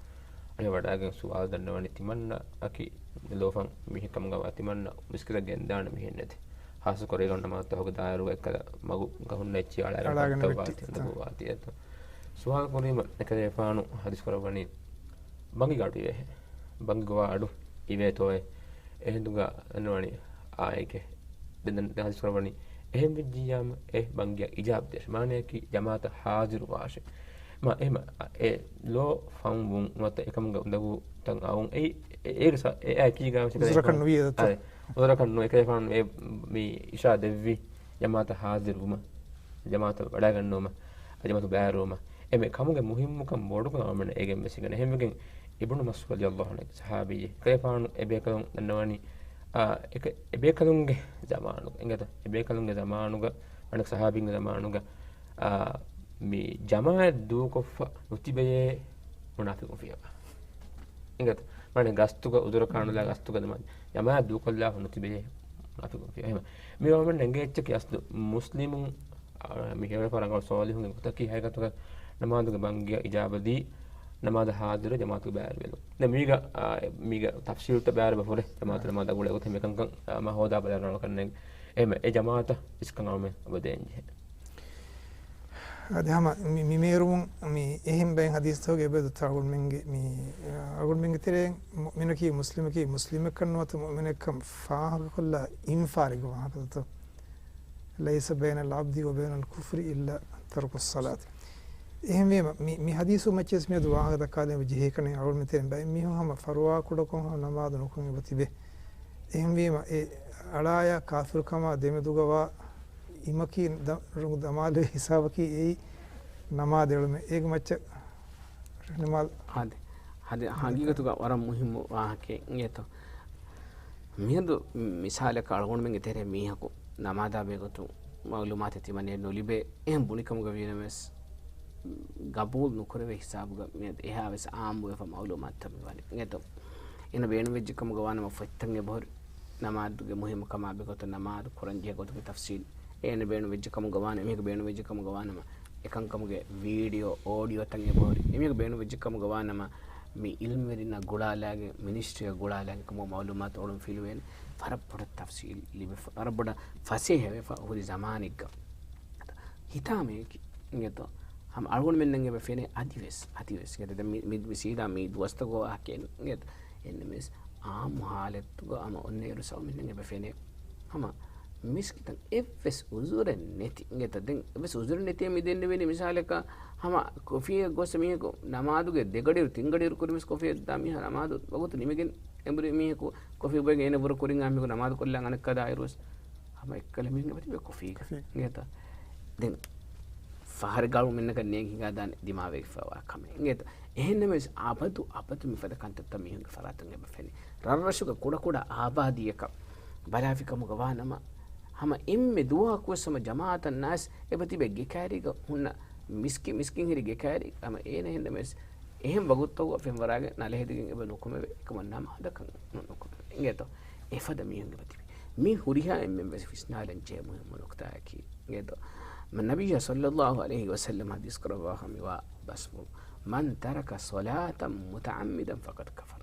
އަޅެ ވަޑައިގެން ސުވާލު ދަންނަވަނީ ތިމަންނައަކީ ލޯފަން މީހެއް ކަމުގަވާ ތިމަންނަ މިސްކިތަށް ގެންދާނެ މީހެއް ނެތި. ޚާއްޞަ ކުރެއްގަ ނަމާދުތަކުގެ ދާއިރުގަ އެއްކަލަ މަގުގަ ހުންނަ އެއްޗިއްޔާ އަޅާގެން އަޅާގެން ވައްޓަވާތީ ވެއްޓި. އަނދަގޫވާތީ އެތަ. ސުވާލު ކުރީމަ އެކަލޭފާނު ޙަދީޘް ކުރައްވަނީ ބަނގި ގާޑު އިވޭހެ. ބަނގި ގޮވާ އަޑު އިވޭތޯއޭ. އެހިނދުގަ ދަންނަވަނީ އާއެކޭ. ދެން ދެން ޙަދީޘް ކުރައްވަނީ އެހެން ވެއްޖިއްޔާމު އެ ބަންގިއަށް އިޖާބަ ދޭށޭ. މާނަޔަކީ ޖަމާޢަތަށް ޙާޟިރު ވާށޭ. މާ އެހެމަ އެ ލޯ ފަންވުން ނުވަތަ އެކަމުގެ އުނދަގޫތައް އައުން އެއީ އެ، އޭގެ ސަ-، އެ އާއެކީގަ އުޒުރަކަށް ނުވި އެދަތޯ؟ އާއެ، އުޒުރަކަށް ނުވި އެކަލޭފާނު އެ މި އިޝާ ދެއްވި ޖަމާޢަތަށް ޙާޟިރުވުމަށް، ޖަމާޢަތަށް ވަޑައިގަންނަވުމަށް، ޖަމާޢަތު ބައިވެރިވުމަށް. އެމެ ކަމުގެ މުހިއްމުކަން ބޮޑުކަން އަޅުމެން އޭގެން ވެސް އިނގޭނެ. އެހެންވެގެން އިބްނު މަސްޢޫދު ރަޟިޔަﷲ ޢަންހު ޞަޙާބީއެއް. އެކަލޭފާނު އެބޭކަލުން ދަންނަވަނީ، އާ، އެކަ-، އެބޭކަލުންގެ ޒަމާނުގަ، އިނގޭތަ؟ އެބޭކަލުންގެ ޒަމާނުގަ، އަނެއް ޞަޙާބީންގެ ޒަމާނުގަ، އާ، މި ޖަމާޢަތް ދޫކޮށްފަ ނުތިބެޔޭ މުނާފިޤުން ފިޔަވާ. އިނގޭތަ؟ މާނަ ގަސްތުގަ އުޒުރަކާ ނުލާ ގަސްތުގަ ދަމާ ޖަމާޢަތް ދޫކޮށްލާފަ ނުތިބެޔޭ މުނާފިޤުން ފިޔަވާ. އެހެމަ މި ވަމަން އެނގޭ އެއްޗަކީ އަސްލު މުސްލިމުން އާ، މި ހެޔޮ ރަނގަޅު ޞާލިޙުންގެ ގޮތަކީ ހަގީގަތުގަ ނަމާދުގެ ބަންގިއަށް އިޖާބަ ދީ، ނަމާދަށް ޙާޟިރު ޖަމާޢަތުގެ ބައިވެރިވެލުން. ދެން މީގަ، އާ، މީގަ ތަފްޞީލުތައް ބައިވެރިވެ ހުރޭ، ޖަމާޢަތު ނަމާދަށް އުޅޭ ގޮތެއް މިކަންކަން، އާ، މާ ހޯދާ ބަލާ ރަނގަޅު ކަންނޭނގެ. އެހެމަ އެ ޖަމާޢަތަށް އިސްކަން އަޅުމެން އެބަ ދޭންޖެހޭ. އަދި ހަމަ މި، މި މޭރުމުން މި އެހެން ބައެއް ޙަދީޘްތަކުގެ އެބައި ދޮތަ އަޅުގަނޑުމެންގެ މި، އާ، އަޅުގަނޑުމެންގެ ތެރެއިން މުއުމިނަކީ މުސްލިމަކީ މުސްލިމެއްކަން ނުވަތަ މުއުމިނެއްކަން ފާހަގަކޮށްލާ އިންފާރިގެ ވާހަކަތައްތޯ؟ ليس بين العبد وبين الكفر إلا ترك الصلاة. އެހެންވީމަ، މި، މި ޙަދީޘު މައްޗަށް މިއަދު ވާހަކަ ދައްކާލެވޭ ޖެހޭ ކަން އަޅުގަނޑުމެން ތެރެއިން ބައެއް މީހުން ހަމަ ފަރުވާ ކުޑަކޮށް ހަމަ ނަމާދު ނުކުން އެބަ ތިބޭ. އެހެންވީމަ، އެ އަޅާޔާ ކާފިރުކަމާ ދެމެދުގަވާ އިމަކީ ދަ-، ރު-، ދަމާލުވި ހިސާބަކީ އެއީ ނަމާދު އެޅުމެއް. އޭގެ މައްޗަށް ނަމާދު ހަދި، ހަދި، ހަގީގަތުގަ ވަރަށް މުހިއްމު ވާހަކައެއް އިނގޭތޯ. މިއަދު މިސާލަކަށް އަޅުގަނޑުމެންގެ ތެރޭ މީހަކު ނަމާދާ ބެހޭގޮތުން މައުލޫމާތެއް ތިމަންނައަށް ނުލިބޭ. އެހެން ބުނިކަމުގަ ވީނަމަވެސް، ގަބޫލު ނުކުރެވޭ ހިސާބުގަ މިއަދު އެހާވެސް އާއްމުވެފަ މައުލޫމާތުތައް މިވަނީ. އިނގޭތޯ؟ އޭނަ ބޭނުންވެއްޖެ ކަމުގަ ވާނަމަ ފޮތްތައް އެބަހުރި، ނަމާދުގެ މުހިއްމުކަމާ ބެހޭގޮތުން ނަމާދު ކުރަންޖެހޭ ގޮތުގެ ތަފްސީލް އޭނަ ބޭނުންވެއްޖެ ކަމުގަ ވާނަމަ، އެމީހަކު ބޭނުންވެއްޖެ ކަމުގަ ވާނަމަ، އެކަންކަމުގެ ވީޑިއޯ، އޯޑިއޯތައް އެބަހުރި. އެމީހަކު ބޭނުންވެއްޖެ ކަމުގަ ވާނަމަ، މި އިލްމުވެރިންނާ ގުޅާލާގެން، މިނިސްޓްރީއަށް ގުޅާލާގެން ކަމުގަ މައުލޫމާތު އޮޅުން ފިލުވޭނެ. ވަރަށް ބޮޑަށް ތަފްސީލް ލިބިފަ، ވަރަށް ބޮޑަށް ފަސޭހަވެފަ ހުރި ޒަމާނެއްގަ. ހިތާމައަކީ އިނގޭތޯ، ހަމަ އަޅުގަނޑުމެންނަށް އެބަ ފެނޭ އަދިވެސް، އަދިވެސް އިނގޭތޯ، ދެން މި، މި، މި ސީދާ މި ދުވަސްތަކުގެ ވާހަކައެއް ނޫން އިނގޭތޯ. އެހެންނަމަވެސް އާއްމު ހާލަތުގަ ހަމަ އޮންނައިރު ސައުމިންނަށް އެބަ ފެނޭ ހަމަ މިސްކިތަށް އެއްވެސް އުޒުރެއް ނެތި އިނގޭތޯ. ދެން އެއްވެސް އުޒުރެއް ނެތި މި ދެންނެވީނީ މިސާލަކަށް ހަމަ ކޮފީއަށް ގޮސް މީހަކު ނަމާދުގެ ދެގަޑިއިރު ތިންގަޑިއިރު ކުރިމަސް ކޮފީއަށް ދާ މީހާ ނަމާދު ވަގުތު ނިމިގެން އެނބުރި މީހަކު ކޮފީ ބޮއެގެން އޭނަ ބުރަ ކުރިން އާ މީހަކު ނަމާދު ކޮށްލާން އަނެއްކާ ދާއިރުވެސް ހަމަ އެއްކަލަ މީހުން އެބަތިބޭ ކޮފީ ކޮފީ. އިނގޭތަ؟ ދެން ފަހަރެއްގަ އަޅުމެންނަކަށް ނޭނގި ހިނގާދާނެ ދިމާވެގެފައިވާ ކަމެއް. އިނގޭތަ؟ އެހެންނަމަވެސް އަބަދު، އަބަދު މިފަދަ ކަންތައްތައް މީހުންގެ ފަރާތުން އެބަ ފެނޭ. ރަށްރަށުގަ ކުޑަކުޑަ އާބާދީއަކަށް ބަލާފިކަމުގަ ވާނަމަ، ހަމަ އެންމެ ދުވަހަކުވެސް ހަމަ ޖަމާއަތަށް ނާސް އެބަތިބޭ ގެކައިރީގަ ހުންނަ މިސްކި، މިސްކިތް ހިރި ގެކައިރީ ހަމަ އޭނަ ހެންނަމެސް އެހެން ވަގުތުތަކުގަ ފެންވަރާގެން ނަލަ ހެދިގެން އެބަ ނުކުމެވޭ. އެކަމަށް ނަމާދަކަށް ނު، ނުކުމެވޭ. އިނގޭތޯ؟ އެފަދަ މީހުން އެބަތިބި. މި ހުރިހާ އެންމެން ވެސް ވިސްނާލަން ޖެހޭ މުހިއްމު ނުކުތާއަކީ. އިނގޭތޯ؟ ނަބިއްޔާ ޞައްލައްލާހު ޢަލައިހި ވަސައްލަމް ޙަދީޘް ކުރައްވާފަ މިވާ ބަސްފުޅު، "من ترك صلاة متعمدا فقد كفر."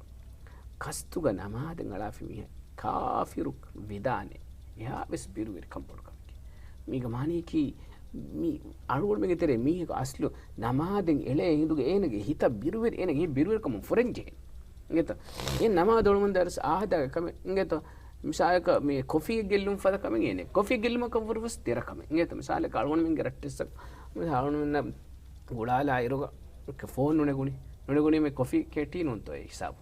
ޤަޞްދުގަ ނަމާދެއް އަޅާފި މީހާ ކާފިރު ވެދާނެ. އެހާވެސް ބިރުވެރިކަން ބޮޑު ކަމެކޭ. މީގެ މާނަޔަކީ، މި އަޅުގަނޑުމެންގެ ތެރޭ މީހަކު އަސްލު ނަމާދެއް އެޅޭ ހިނދުގަ އޭނަގެ ހިތަށް ބިރުވެރި، އޭނަގެ ހިތް ބިރުވެރިކަމުން ފުރެންޖެހޭ. އިނގޭތަ؟ އެ ނަމާދު އޮޅުމުން ދާއިރު އާދައިގެ ކަމެއް. އިނގޭތަ؟ މިސާލަކަށް މި ކޮފީއެއް ގެއްލުމަށް ފަދަ ކަމެއް އޭނެ. ކޮފީ ގެއްލުމަކަށް ވުރެ ވެސް ދެރަ ކަމެއް. އިނގޭތަ؟ މިސާލަކަށް އަޅުގަނޑުމެންގެ ރައްޓެއްސަށް މި އަޅުގަނޑުމެންނަށް ގުޅާލާ އިރުގަ ފޯން ނުނެގުނީ. ނުނެގުނީމަ ކޮފީ ކެޓީ ނޫންތޯ އެ ހިސާބު.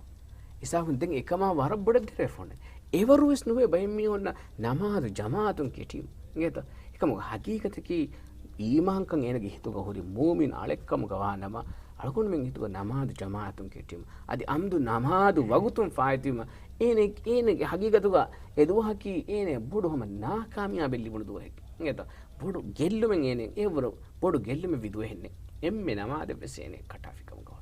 ހިސާބުން ދެން އެކަމާ ވަރަށް ބޮޑަށް ދެރަވެފަ އޮންނަ. އެވަރު ވެސް ނުވޭ ބައެއް މީހުންނަށް ނަމާދު ޖަމާޢަތުން ކެޓީމަ. އިނގޭތަ؟ އެކަމުގެ ހަގީގަތަކީ އީމާންކަން އޭނަގެ ހިތުގަ ހުރި މުއުމިން އަޅެއްކަމުގަ ވާނަމަ، އަޅުގަނޑުމެން ހިތުގަ ނަމާދު ޖަމާޢަތުން ކެޓީމަ. އަދި އަމްދު ނަމާދު ވަގުތުން ފާއިތުވީމަ، އޭނަ، އޭނަގެ ހަގީގަތުގަ އެ ދުވަހަކީ އޭނަ ބޮޑު ހަމަ ނާކާމިޔާބެއް ލިބުނު ދުވަހެއް. އިނގޭތަ؟ ބޮޑު ގެއްލުމެއް އޭނަ، އެވަރު ބޮޑު ގެއްލުމެއް ވި ދުވަހެއް ނެތް. އެންމެ ނަމާދެއް ވެސް އޭނަ ކަޓާފިކަމުގަ ވާ.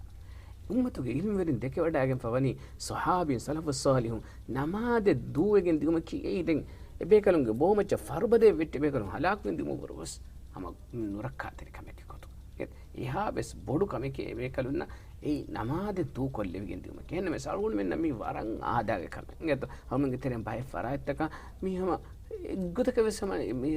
އުއްމަތުގެ އިލްމުވެރިން ދެކެވަޑައިގެންފަ ވަނީ ޞަޙާބީން ސަލަފުއް ޞާލިޙުން ނަމާދެއް ދޫވެގެން ދިއުމަކީ އެއީ ދެން އެބޭކަލުންގެ ބޯމައްޗަށް ފަރުބަދައެއް ވެއްޓި އެބޭކަލުން ހަލާކުވެގެން ދިއުމަށްވުރެ ވެސް ހަމަ ނުރައްކާތެރި ކަމެކޭ ގޮތުން. އެ، އެހާ ވެސް ބޮޑު ކަމެކޭ އެބޭކަލުންނަށް އެއީ ނަމާދެއް ދޫކޮށްލެވިގެން ދިއުމަކީ. އެހެންނަމަވެސް އަޅުގަނޑުމެންނަށް މީ ވަރަށް އާދައިގެ ކަމެއް. އިނގޭތޯ؟ އަޅުގަނޑުގެ ތެރެއިން ބައެއް ފަރާތްތަކަށް މީ ހަމަ އެއްގޮތަކަށް ވެސް ހަމަ މީ،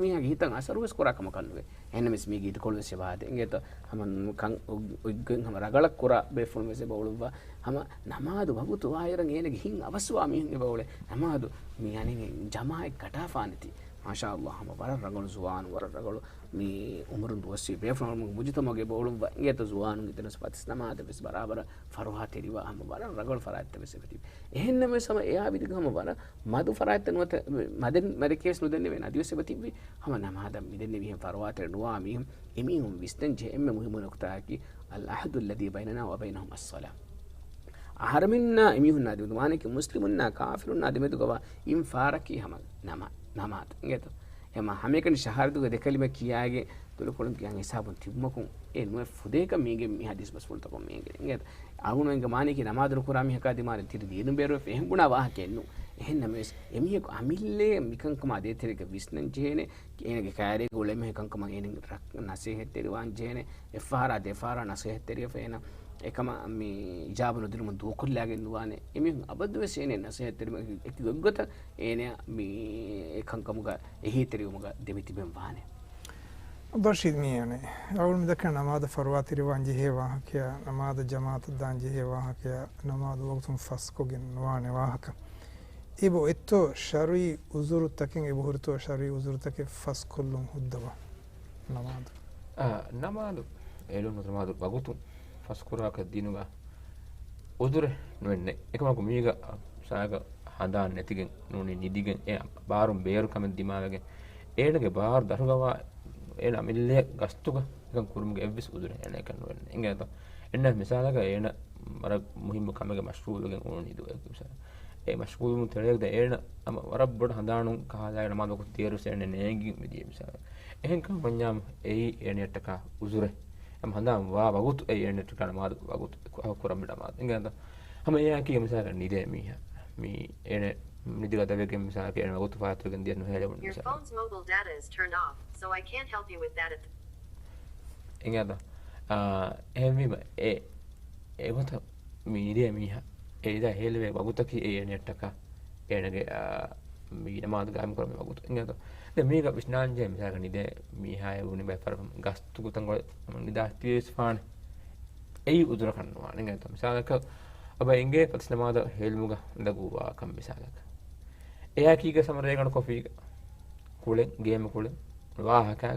މީހާގެ ހިތަށް އަސަރު ވެސް ކުރާ ކަމަކަށް ނުވޭ. އެހެންނަމަވެސް މީގެ އިދިކޮޅު ވެސް އެބަ އާދޭ. އިނގޭތޯ؟ ހަމަ ކަން އޮތް، އޮތްގޮތް ހަމަ ރަގަޅަށް ކުރާ ބޭފުޅުން ވެސް އެބަ އުޅުއްވާ. ހަމަ ނަމާދު ވަގުތު ވާއިރަށް އޭނަގެ ހިތް އަވަސްވާ މީހުން އެބަ އުޅޭ. ނަމާދު މި އަނެއް ޖަމާޢަތް ކަޓާފާނެތީ. މާޝާﷲ، ހަމަ ވަރަށް ރަނގަޅު ޒުވާނު، ވަރަށް ރަނގަޅު މި އުމުރުން ދުވަސްވީ ބޭފުޅުން މުޖުތަމަޢުގަ އެބަ އުޅުއްވާ. އިނގޭތޯ؟ ޒުވާނުން އިތުރަށް ފަތިސް ނަމާދަށް ވެސް ބަރާބަރަށް ފަރުވާތެރިވާ ހަމަ ވަރަށް ރަނގަޅު ފަރާތްތައް ވެސް އެބަ ތިބި. އެހެންނަމަވެސް ހަމަ އެއާ ވިދިގެން ހަމަ ވަރަށް މަދު ފަރާތްތައް ނުވަތަ މަދެއް، މަދެކޭ ވެސް ނުދެންނެވޭނެ. އަދިވެސް އެބަ ތިއްބީ ހަމަ ނަމާދަށް މިދެންނެވިހެން ފަރުވާތެރި ނުވާ މީހުން އެމީހުން ވިސްނަން ޖެހޭ އެންމެ މުހިއްމު ނުކުތާއަކީ، "العهد الذي بيننا وبينهم الصلاة." އަހަރެމެންނާ އެމީހުންނާ ދެމެދު، މާނައަކީ މުސްލިމުންނާ ކާފިރުންނާ ދެމެދުގަވާ އިން ފާރަކީ ހަމަ ނަމާ، ނަމާދު. އިނގޭތޯ؟ އެމަ ހަމައެކަނި ޝަހާދަތުގެ ދެ ކަލިމަ ކިޔާގެ ދުލުކޮޅުން ކިޔާ ހިސާބުން ތިބުމަކުން އެ ނުވެ ފުދޭކަށް މީގެ މި ޙަދީޘް ބަސްފުޅުތަކުން މީގެ. އިނގޭތޯ؟ އަޅުގަނޑުމެންގެ މާނައަކީ ނަމާދު ނުކުރާ މީހަކާ ދިމާލަށް ތިރި ދީނުން ބޭރުވެފަ އެހެން ބުނާ ވާހަކައެއް ނޫން. އެހެން ނަމަވެސް އެމީހަކު އަމިއްލައަށް މިކަންކަމާ ދޭތެރޭގަ ވިސްނަން ޖެހޭނެ. އޭނަގެ ކައިރީގަ އުޅޭ މީހަކު ކަންކަމަށް އޭނަ ރަ-، ނަސޭހަތްތެރިވާން ޖެހޭނެ. އެއްފަހަރާ ދެފަހަރާ ނަސޭހަތްތެރިވެފަ އޭނަ އެކަމަށް މި އިޖާބަ ނުދިނުމުން ދޫކޮށްލާގެން ނުވާނެ. އެމީހުން އަބަދުވެސް އޭނަ ނަސޭހަތްތެރިވުމަށް އެކި ގޮތްގޮތަށް އޭނަ މި އެ ކަންކަމުގަ އެހީތެރިވުމުގަ ދެމިތިބެން ވާނެ. އަބްދުއްރަޝީދު މިއަނެއް އަޅުގަނޑު ދައްކަނީ ނަމާދަށް ފަރުވާތެރިވާން ޖެހޭ ވާހަކަޔާ، ނަމާދަށް ޖަމާޢަތަށް ދާން ޖެހޭ ވާހަކަޔާ، ނަމާދު ވަގުތުން ފަސްކޮށްގެން ނުވާނެ ވާހަކަ. އެބަ އޮތްތޯ ޝަރުޢީ ޢުޛުރުތަކެއް، އެބަހުރިތޯ ޝަރުޢީ ޢުޛުރުތަކެއް ފަސްކޮށްލުން ހުއްދަވާ ނަމާދު؟ އާ، ނަމާދު އެޅުނު ނަމާދު ވަގުތު ފަސްކުރާކަށް ދީނުގަ އުޒުރެއް ނުވެންނެ. އެކަމަކު މީގަ ސާގަ ހަނދާން ނެތިގެން ނޫނީ ނިދިގެން އެ ބާރުން ބޭރު ކަމެއް ދިމާވެގެން އޭނަގެ ބާރު ދަށުގަވާ އޭނަ އަމިއްލައަށް ގަސްތުގަ އެކަން ކުރުމުގެ އެއްވެސް އުޒުރެއް އޭނަ އެކަން ނުވެންނެ. އިނގޭތޯ؟ އެންނަ މިސާލަކަށް އޭނަ ވަރަށް މުހިއްމު ކަމެއްގެ މަޝްޣޫލުވެގެން އުޅުނީ ދުވަހެއްގެ މިސާލަށް. އެ މަޝްޣޫލުވުން ތެރޭގަ އޭނަ އަމަ ވަރަށް ބޮޑު ހަނދާނުން ކަހަލަ ނަމާދު ވަގުތު ދޭއިރު އޭނަ ނޭނގި މިދިޔަ މިސާލަށް. އެހެން ކަމަށް ވަންޏާމު އެއީ އޭނައަށްޓަކާ އުޒުރެއް. އެމަ ހަނދާން ވާ ވަގުތު އެއީ އޭނައަށްޓަކާ ނަމާދު ވަގުތު ކުރަން ނަމާދު. އިނގޭތޯ؟ ހަމަ އެއާއެކީގަ މިސާލަކަށް ނިދޭ މީހާ. މި އޭނަ ނިދި ގަދަވެގެން މިސާލަކަށް އޭނަ ވަގުތު ފާތުވެގެން ދިޔަ ނުހޭލެވުނު Your މިސާލަކަށް. Phone's mobile data is turned off, so I can't help you with that at the އިނގޭތޯ؟ އާ، އެހެންވީމަ އެ، އެގޮތަށް މި ނިދޭ މީހާ އެ ނިދާ ހޭލެވޭ ވަގުތަކީ އެ އޭނައަށްޓަކާ އޭނަގެ، އާ، މި ނަމާދު ގާއިމް ކުރަން ވަގުތު. އިނގޭތޯ؟ ދެން މީގަ ވިސްނާންޖެހޭ މިސާލަކަށް ނިދޭ މީހާއެއް ވުނި ބައެއް ފަރަށް ގަސްތު ގޮތަށް ނިދާ ތިވެސް ފާނެ. އެއީ އުޒުރަކަށް ނުވާނެ. އިނގޭތޯ؟ މިސާލަކަށް އަބަ އިނގޭ ފަތިސް ނަމާދަށް ހޭލުމުގަ އުނދަގޫވާކަން މިސާލަކަށް. އެއާއެކީގަ ސަމަ ރޭގަނޑު ކޮފީގަ ކުޅެން، ގޭމް ކުޅެން، ވާހަކަ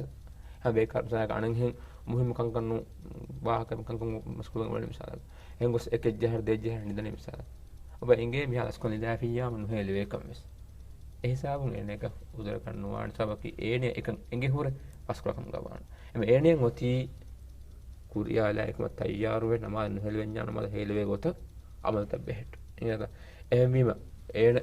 ހަމަ ބޭކާރު މިސާލަކަށް އަނެއްހެން މުހިއްމު ކަންކަން ނޫ-، ވާހަކަ ކަންކަން މަޝްޣޫލު ވެ މިސާލަކަށް. އެހެން ގޮސް އެކެއް ޖަހަރު ދޭއް ޖަހަރު ނިދަނީ މިސާލަކަށް. އަބަ އިނގޭ މިހާ އަސްކޮން ނިދާފިއްޔާމަ ނުހޭލެވޭކަން ވެސް. އެ ހިސާބުން އޭނައަކަށް އުޒުރަކަށް ނުވާނެ ސަބަބަކީ އޭނަ އެކަން އެނގޭ ހުރެ ފަސްކުރާކަމުގަ ވާނެ. އެމަ އޭނައަށް އޮތީ ކުރިޔާލާ އެކަމަށް ތައްޔާރުވެ ނަމާދު ނުހޭލެވެންޏާ ނަމާދު ހޭލެވޭ ގޮތަށް އަމަލުތައް ބެހެއްޓު. އިނގޭތަ؟ އެހެންވީމަ އޭނަ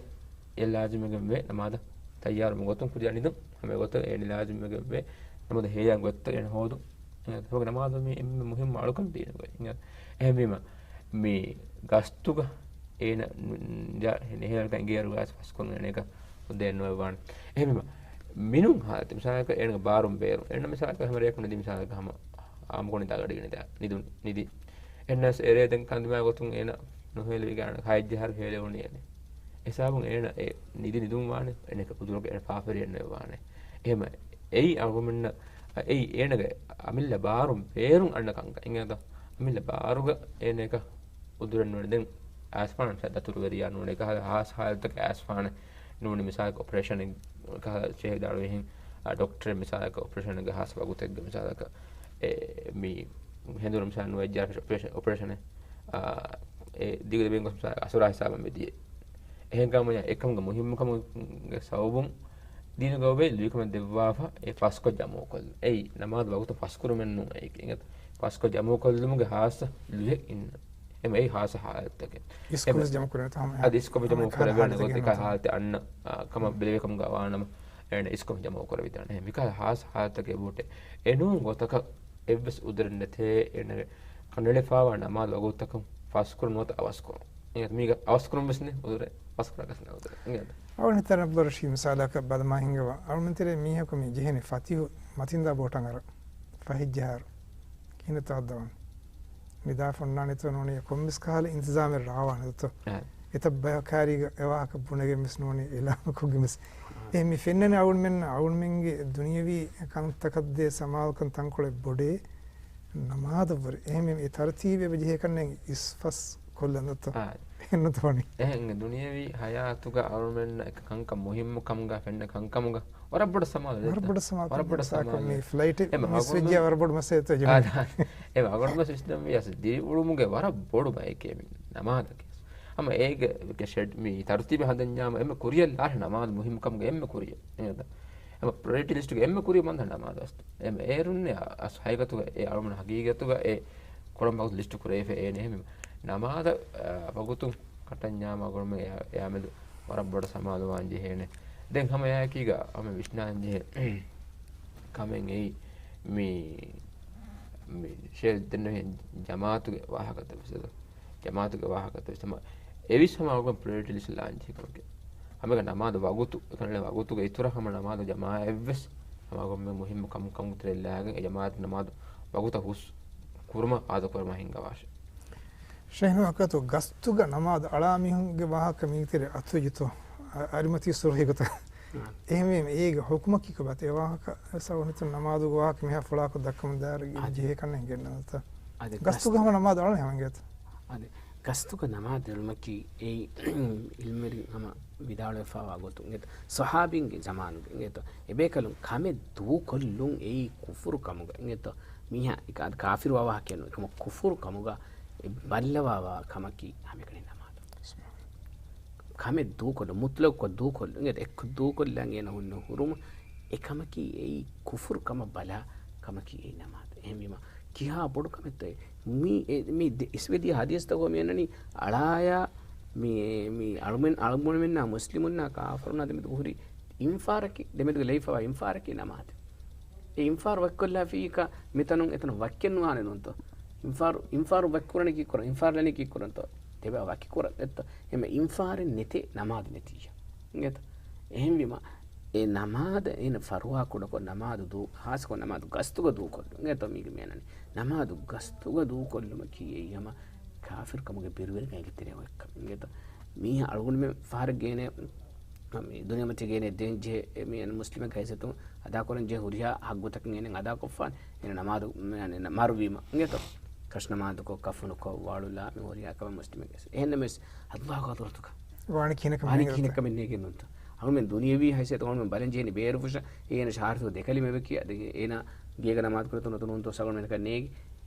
އެ ލާޒިމެގެން ވޭ ނަމާދަށް ތައްޔާރު ގޮތުން ކުރިޔާ ނިދުން. ހަމަ އެގޮތަށް އޭނަ ލާޒިމެގެން ވޭ ނަމާދު ހޭޔާ ގޮތްތައް އޭނަ ހޯދުން. އެހެން ހޯގެ ނަމާދު މީ އެންމެ މުހިއްމު އަޅުކަން ދީނުގައި. އިނގޭތަ؟ އެހެންވީމަ މި ގަސްތުގަ އޭނަ ނު-، ނު-، ނުޖާ-، ނެހޭވަރަކަށް އިނގޭއިރު ގާސް ފަސްކޮށް އޭނައަކަށް ދޭން ނުވެވާނެ. އެހެންވީމަ މިނުން ހާލަތު މިސާލަކަށް އޭނަގެ ބާރުން ބޭރުން އޭނަ މިސާލަކަށް ހަމަ ރެޔަކު ނިދި މިސާލަކަށް ހަމަ އާންމުކޮށް ނިދާ ގަޑީގަ ނިދާ ނިދުން ނިދި. އެންނަސް އެރޭ ދެން ކަންދިމާ ގޮތުން އޭނަ ނުހޭލެވި ގާނެ ހައެއް ޖަހަރު ހޭލެވުނީ އޭނަ. އެހިސާބުން އޭނަ އެ ނިދި ނިދުން ވާނެ އޭނަ އުޒުރުގެ އޭނަ ފާފަރިއެއް ނުވެވާނެ. އެހެމަ އެއީ އަޅުގަނޑުމެންނަށް އެއީ އޭނަގެ އަމިއްލަ ބާރުން ބޭރުން އަންނަ ކަންކަން. އިނގޭތަ؟ އަމިއްލަ ބާރުގަ އޭނައަކަށް އުދުރެއް ނުވެ. ދެން އައިސްފާނެ މިސާ ދަތުރުވެރިޔާ ނޫނީ ކަހަލަ ހާސް ހާލަތަކަށް އައިސްފާނެ ނޫނީ މިސާލަކަށް އޮޕަރޭޝަނެއް ކަހަލަ ޗޭހިދާޅުވިހެން އަ، ޑޮކްޓަރެއް މިސާލަކަށް އޮޕަރޭޝަނެއްގެ ހާސް ވަގުތެއްގެ މިސާލަކަށް އެ، މި ހެނދުނު މިސާލަކަށް ނުވައްޖާ އޮޕަރޭޝަން، އޮޕަރޭޝަނެއް، އާ، އެ ދިގު ދެބެން ގޮސް މިސާލަކަށް އަސުރާ ހިސާބަށް މިދިޔަ. އެހެންކަމުން އެކަމުގެ މުހިއްމުކަމުގެ ސަބަބުން ދީނުގައި ލުއިކަމެއް ދެއްވާފަ އެ ފަސްކޮށް ޖަމުކޮށްލުން. އެއީ ނަމާދު ވަގުތު ފަސްކުރުމެއް ނޫން އެއީ. އެނގޭތަ؟ ފަސްކޮށް ޖަމުކޮށްލުމުގެ ހާއްސަ ލުހެއް އިންނަ. އެމަ އެއީ ހާއްސަ ހާލަތަކެއް. އިސްކޮށް އެމަ ޖަމު ކުރެވޭތަ ހަމަ އަދި އިސްކޮށް ޖަމު ކުރެވޭނެ ގޮތެއް ހާލަތެއް އަންނަ، އާ، ކަމަށް ބެލެވޭ ކަމުގަ ވާނަމަ، އޭނަ އިސްކޮށް ޖަމު ކުރެވިދާނެ. އެހެން މިކަހަލަ ހާއްސަ ހާލަތަކެއް ބޫޓެ. އެ ނޫން ގޮތަކަށް އެއްވެސް އުދުރެއް ނެތޭ އޭނަގެ ކަނޑައެޅިފާވާ ނަމާދު ވަގުތުތަކުން ފަސްކުރުން ނުވަތަ އަވަސްކުރުން. އެހެން މީގަ އަވަސްކުރުން ވެސް ނެތް އުދުރެއް، ފަސްކުރާކަށް ނެތް އުދުރެއް. އިނގޭތަ؟ އަޅުގަނޑު ހިތަށް އަރަން ބުނާ ރަޝީދު މިސާލަކަށް ބަލަމާ ހިނގަވާ. އަޅުގަނޑު ތެރޭ މީހަކު މި ޖެހެނީ ފަތިހު މަތިންދާ ބޯޓަށް އަރަން. ފަހެއްޖަހާރު. ކިހިނެއްތޯ ހައްދަވަން. ނިދާފަ އޮންނާނެތޯ ނޫނީ ކޮންމެސް ކަހަލަ އިންތިޒާމެއް ރާވާނެތޯ. އެތައް ބަޔަކާރީގަ އެވާހަކަ ބުނެގެން ވެސް ނޫނީ އިލާމަކޮށްގެން ވެސް. އެ މި ފެންނަނީ އަޅުގަނޑުމެން، އަޅުގަނޑުމެންގެ ދުނިޔަވީ ކަންތަކަށްދޭ ސަމާލުކަން ތަންކޮޅެއް ބޮޑޭ. ނަމާދަށްވުރެ. އެހެންވީމަ އެ ތަރުތީބެއް އެބަޖެހޭކަންނެއް އިސްފަސް ކޮށްލަން ދައްތަ؟ އާ. އެހެންނުތޯނީ. އެހެން ދުނިޔެވީ ހަޔާތުގަ އަޅުމެންނަށް އެކަ ކަންކަން މުހިއްމު ކަމުގަ ފެންނަ ކަންކަމުގަ ވަރަށް ބޮޑަށް ސަމާލު ދޭތޯ؟ ވަރަށް ބޮޑަށް ސަމާލު ވަރަށް ބޮޑަށް ސަމާލު. މި ފްލައިޓެއް އެ މިސް ވެއްޖެ ވަރަށް ބޮޑު މައްސަލައެއްތޯ ޖެހުނީ. އާ، އެ އަޅުގަނޑު މަސް ވިސްނަންވީ އަސް ދިރިއުޅުމުގެ ވަރަށް ބޮޑު ބައެކޭ މި ނަމާދަކީ. ހަމަ އޭގެ ޝެޑް މި ތަރުތީބެއް ހަދަންޏާމަ އެންމެ ކުރިޔަށް ލާހި ނަމާދު މުހިއްމު ކަމުގެ އެންމެ ކުރިޔަށް. އެހެން ޕްރަޔޮރިޓީ ލިސްޓުގެ އެންމެ ކުރިޔަށް މަންދާ ނަމާދު އަސް. އެ އޭރުންނެ އަސް ހަގީގަތުގަ އެ އަޅުމެން ހަގީގަތުގަ އެ ކޮޅަނބަކު ލިސްޓު ކުރެވިފަ އޭނެ އެހެން ނަމާދަށް، އާ، ވަގުތު ކަޓަންޏާމަ އަޅުމެން އެ، އެއާމެދު ވަރަށް ބޮޑަށް ސަމާލުވާން ޖެހޭނެ. ދެން ހަމަ އެއާއެކީގަ ހަމަ ވިސްނާން ޖެހޭ ކަމެއް އެއީ މި، މި ޝޭ ދެންނެވިހެން ޖަމާއަތުގެ ވާހަކަތައް ވެސް އެދު. ޖަމާއަތުގެ ވާހަކަތައް ވެސް ހަމަ އެވިސް ހަމަ އަޅުގަނޑު ޕްރަޔޮރިޓީ ލިސްޓް ލާންޖެހޭ ކަމެކޭ. ހަމަ ނަމާދު ވަގުތު، އެކަން ވަގުތުގެ އިތުރަށް ހަމަ ނަމާދު ޖަމާއަތް ވެސް ހަމަ އަޅުގަނޑުމެން މުހިއްމު ކަމު ކަމުގެ ތެރެއަށް ލާގެން އެ ޖަމާއަތު ނަމާދު ވަގުތަށް ހުސް ކުރުމަށް އާދަކުރަމާ ހިންގަވާށެ. ޝޭހް ނުވަކަތު ގަސްތުގަ ނަމާދު އަޅާ މީހުންގެ ވާހަކަ މީތިރެ އަތުވެއްޖެތޯ؟ އަ-، އަރިމަތީ ސުރުހީ ގޮތަށް. އާ. އެހެންވީމަ އޭގެ ހުކުމަކީ ކޮބާތަ؟ އެ ވާހަކަ ސަވަނިތު ނަމާދުގެ ވާހަކަ މިހާ ފުޅާކޮށް ދައްކަމުން ދާރު އާ. ޖެހޭ ކަންނެ ގެންނަންތަ؟ އާ، ގަސްތުގަ ހަމަ ނަމާދު އަޅަނީ ހަމަ އިނގޭތަ؟ އާ. ގަސްތުގަ ނަމާދު ދެއްވުމަކީ އެއީ ޢިލްމުވެރިން ހަމަ ވިދާޅުވެފާވާ ގޮތުން އެނގޭތޯ. ޞަޙާބީންގެ ޒަމާނުގަ އެނގޭތޯ. އެބޭކަލުން ކަމެއް ދޫކޮށްލުން އެއީ ކުފުރު ކަމުގަ އެނގޭތޯ. މީހާ އެކަ-، އަދި ކާފިރުވާ ވާހަކައެއް ނޫން. އެކަމަ ކުފުރު ކަމުގަ އެ ބައްލަވާވާ ކަމަކީ ހަމައެކަނި ނަމާދު. ކަމެއް ދޫކޮށްލުން، މުތްލަޤުކޮށް ދޫކޮށްލުން އެނގޭތޯ. އެއްކޮށް ދޫކޮށްލަން އޭނަ ހުންނަ ހުރުމަށް އެ ކަމަކީ އެއީ ކުފުރު ކަމަށް ބަލާ ކަމަކީ އެއީ ނަމާދު. އެހެންވީމަ ކިހާ ބޮޑު ކަމެއްތޯ މި، އެ، މި ދެ-، އިސްވެދިޔަ ހަދީސްތަކުގަ މި އަންނަނީ އަޅާޔާ މި، މި އަޅުމެން، އަޅުގަނޑުމެންނާ މުސްލިމުންނާ ކާފަރުންނާ ދެމެދުގަ ހުރި އިންފާރަކީ، ދެމެދުގަ ލެވިފަވާ އިންފާރަކީ ނަމާދު. އެ އިންފާރު ވަކިކޮށްލާފިއްޔާ މިތަނުން އެތަނުން ވަކިކެއް ނުވާނެ ނޫންތޯ؟ އިންފާރު، އިންފާރު ވަކިކުރަނީ ކީއްކުރަން؟ އިންފާރު ލަނީ ކީއްކުރަންތޯ؟ ދެބަ ވަކިކުރަން އެއްތޯ؟ އެމަ އިންފާރެއް ނެތޭ ނަމާދު ނެތިއްޔާ. އިނގޭތޯ؟ އެހެންވީމަ އެ ނަމާދަށް އޭނަ ފަރުވާ ކުޑަކޮށް ނަމާދު ދޫ، ހާއްސަކޮށް ނަމާދު ގަސްތުގަ ދޫކޮށްލުން. އިނގޭތޯ މީގެ މޭނަނީ؟ ނަމާދު ގަސްތުގަ ދޫކޮށްލުމަކީ އެއީ ހަމަ ކާފިރުކަމުގެ ބިރުވެރިކަން އެނގިތެރެއަށް އޮތްކަމެއް. އިނގޭތޯ؟ މީހާ އަޅުގަނޑުމެން ފަހަރަށް ގޭނެ މި ދުނިޔެމަތީގައި ދޭން ޖެހޭ، މި އަން މުސްލިމެއްގެ ހައިސިއްޔަތުން އަދާކުރަން ޖެހޭ ހުރިހާ ހައްގުތަކެއް އޭނަ އަދާކޮށްފާނެ، އޭނަ ނަމާދު، މަ-، މަރުވީމަ، އިނގޭތޯ؟ ކަށުނަމާދުކޮށް، ކަފުނުކޮށް، ވަޅުލާ، މި ހުރިހާ ކަމެއް މުސްލިމެއްގެ ހައިސިއްޔަތުން. އެހެންނަމަވެސް، އައްލާހު ޙަޟްރަތުގަ ވާނީ ކިހިނެއްކަމެއް ވާނީ ނޭނގެ ކިހިނެއްކަމެއް ނޭނގެ ނޫންތޯ؟ އަޅުމެން ދުނިޔަވީ ހައިސިއްޔަތުން އަޅުމެން ބަލަން ޖެހެނީ ބޭރުފުށަށް، އޭނަ ޝާހިދު ދެކަލިމަ އެބަކީ، އަދި އޭނަ ގޭގަ ނަމާދު ކުރޭތޯ ނުކުރޭތޯ ނޫންތޯ ސަގުން މެނަކަށް ނޭނގި.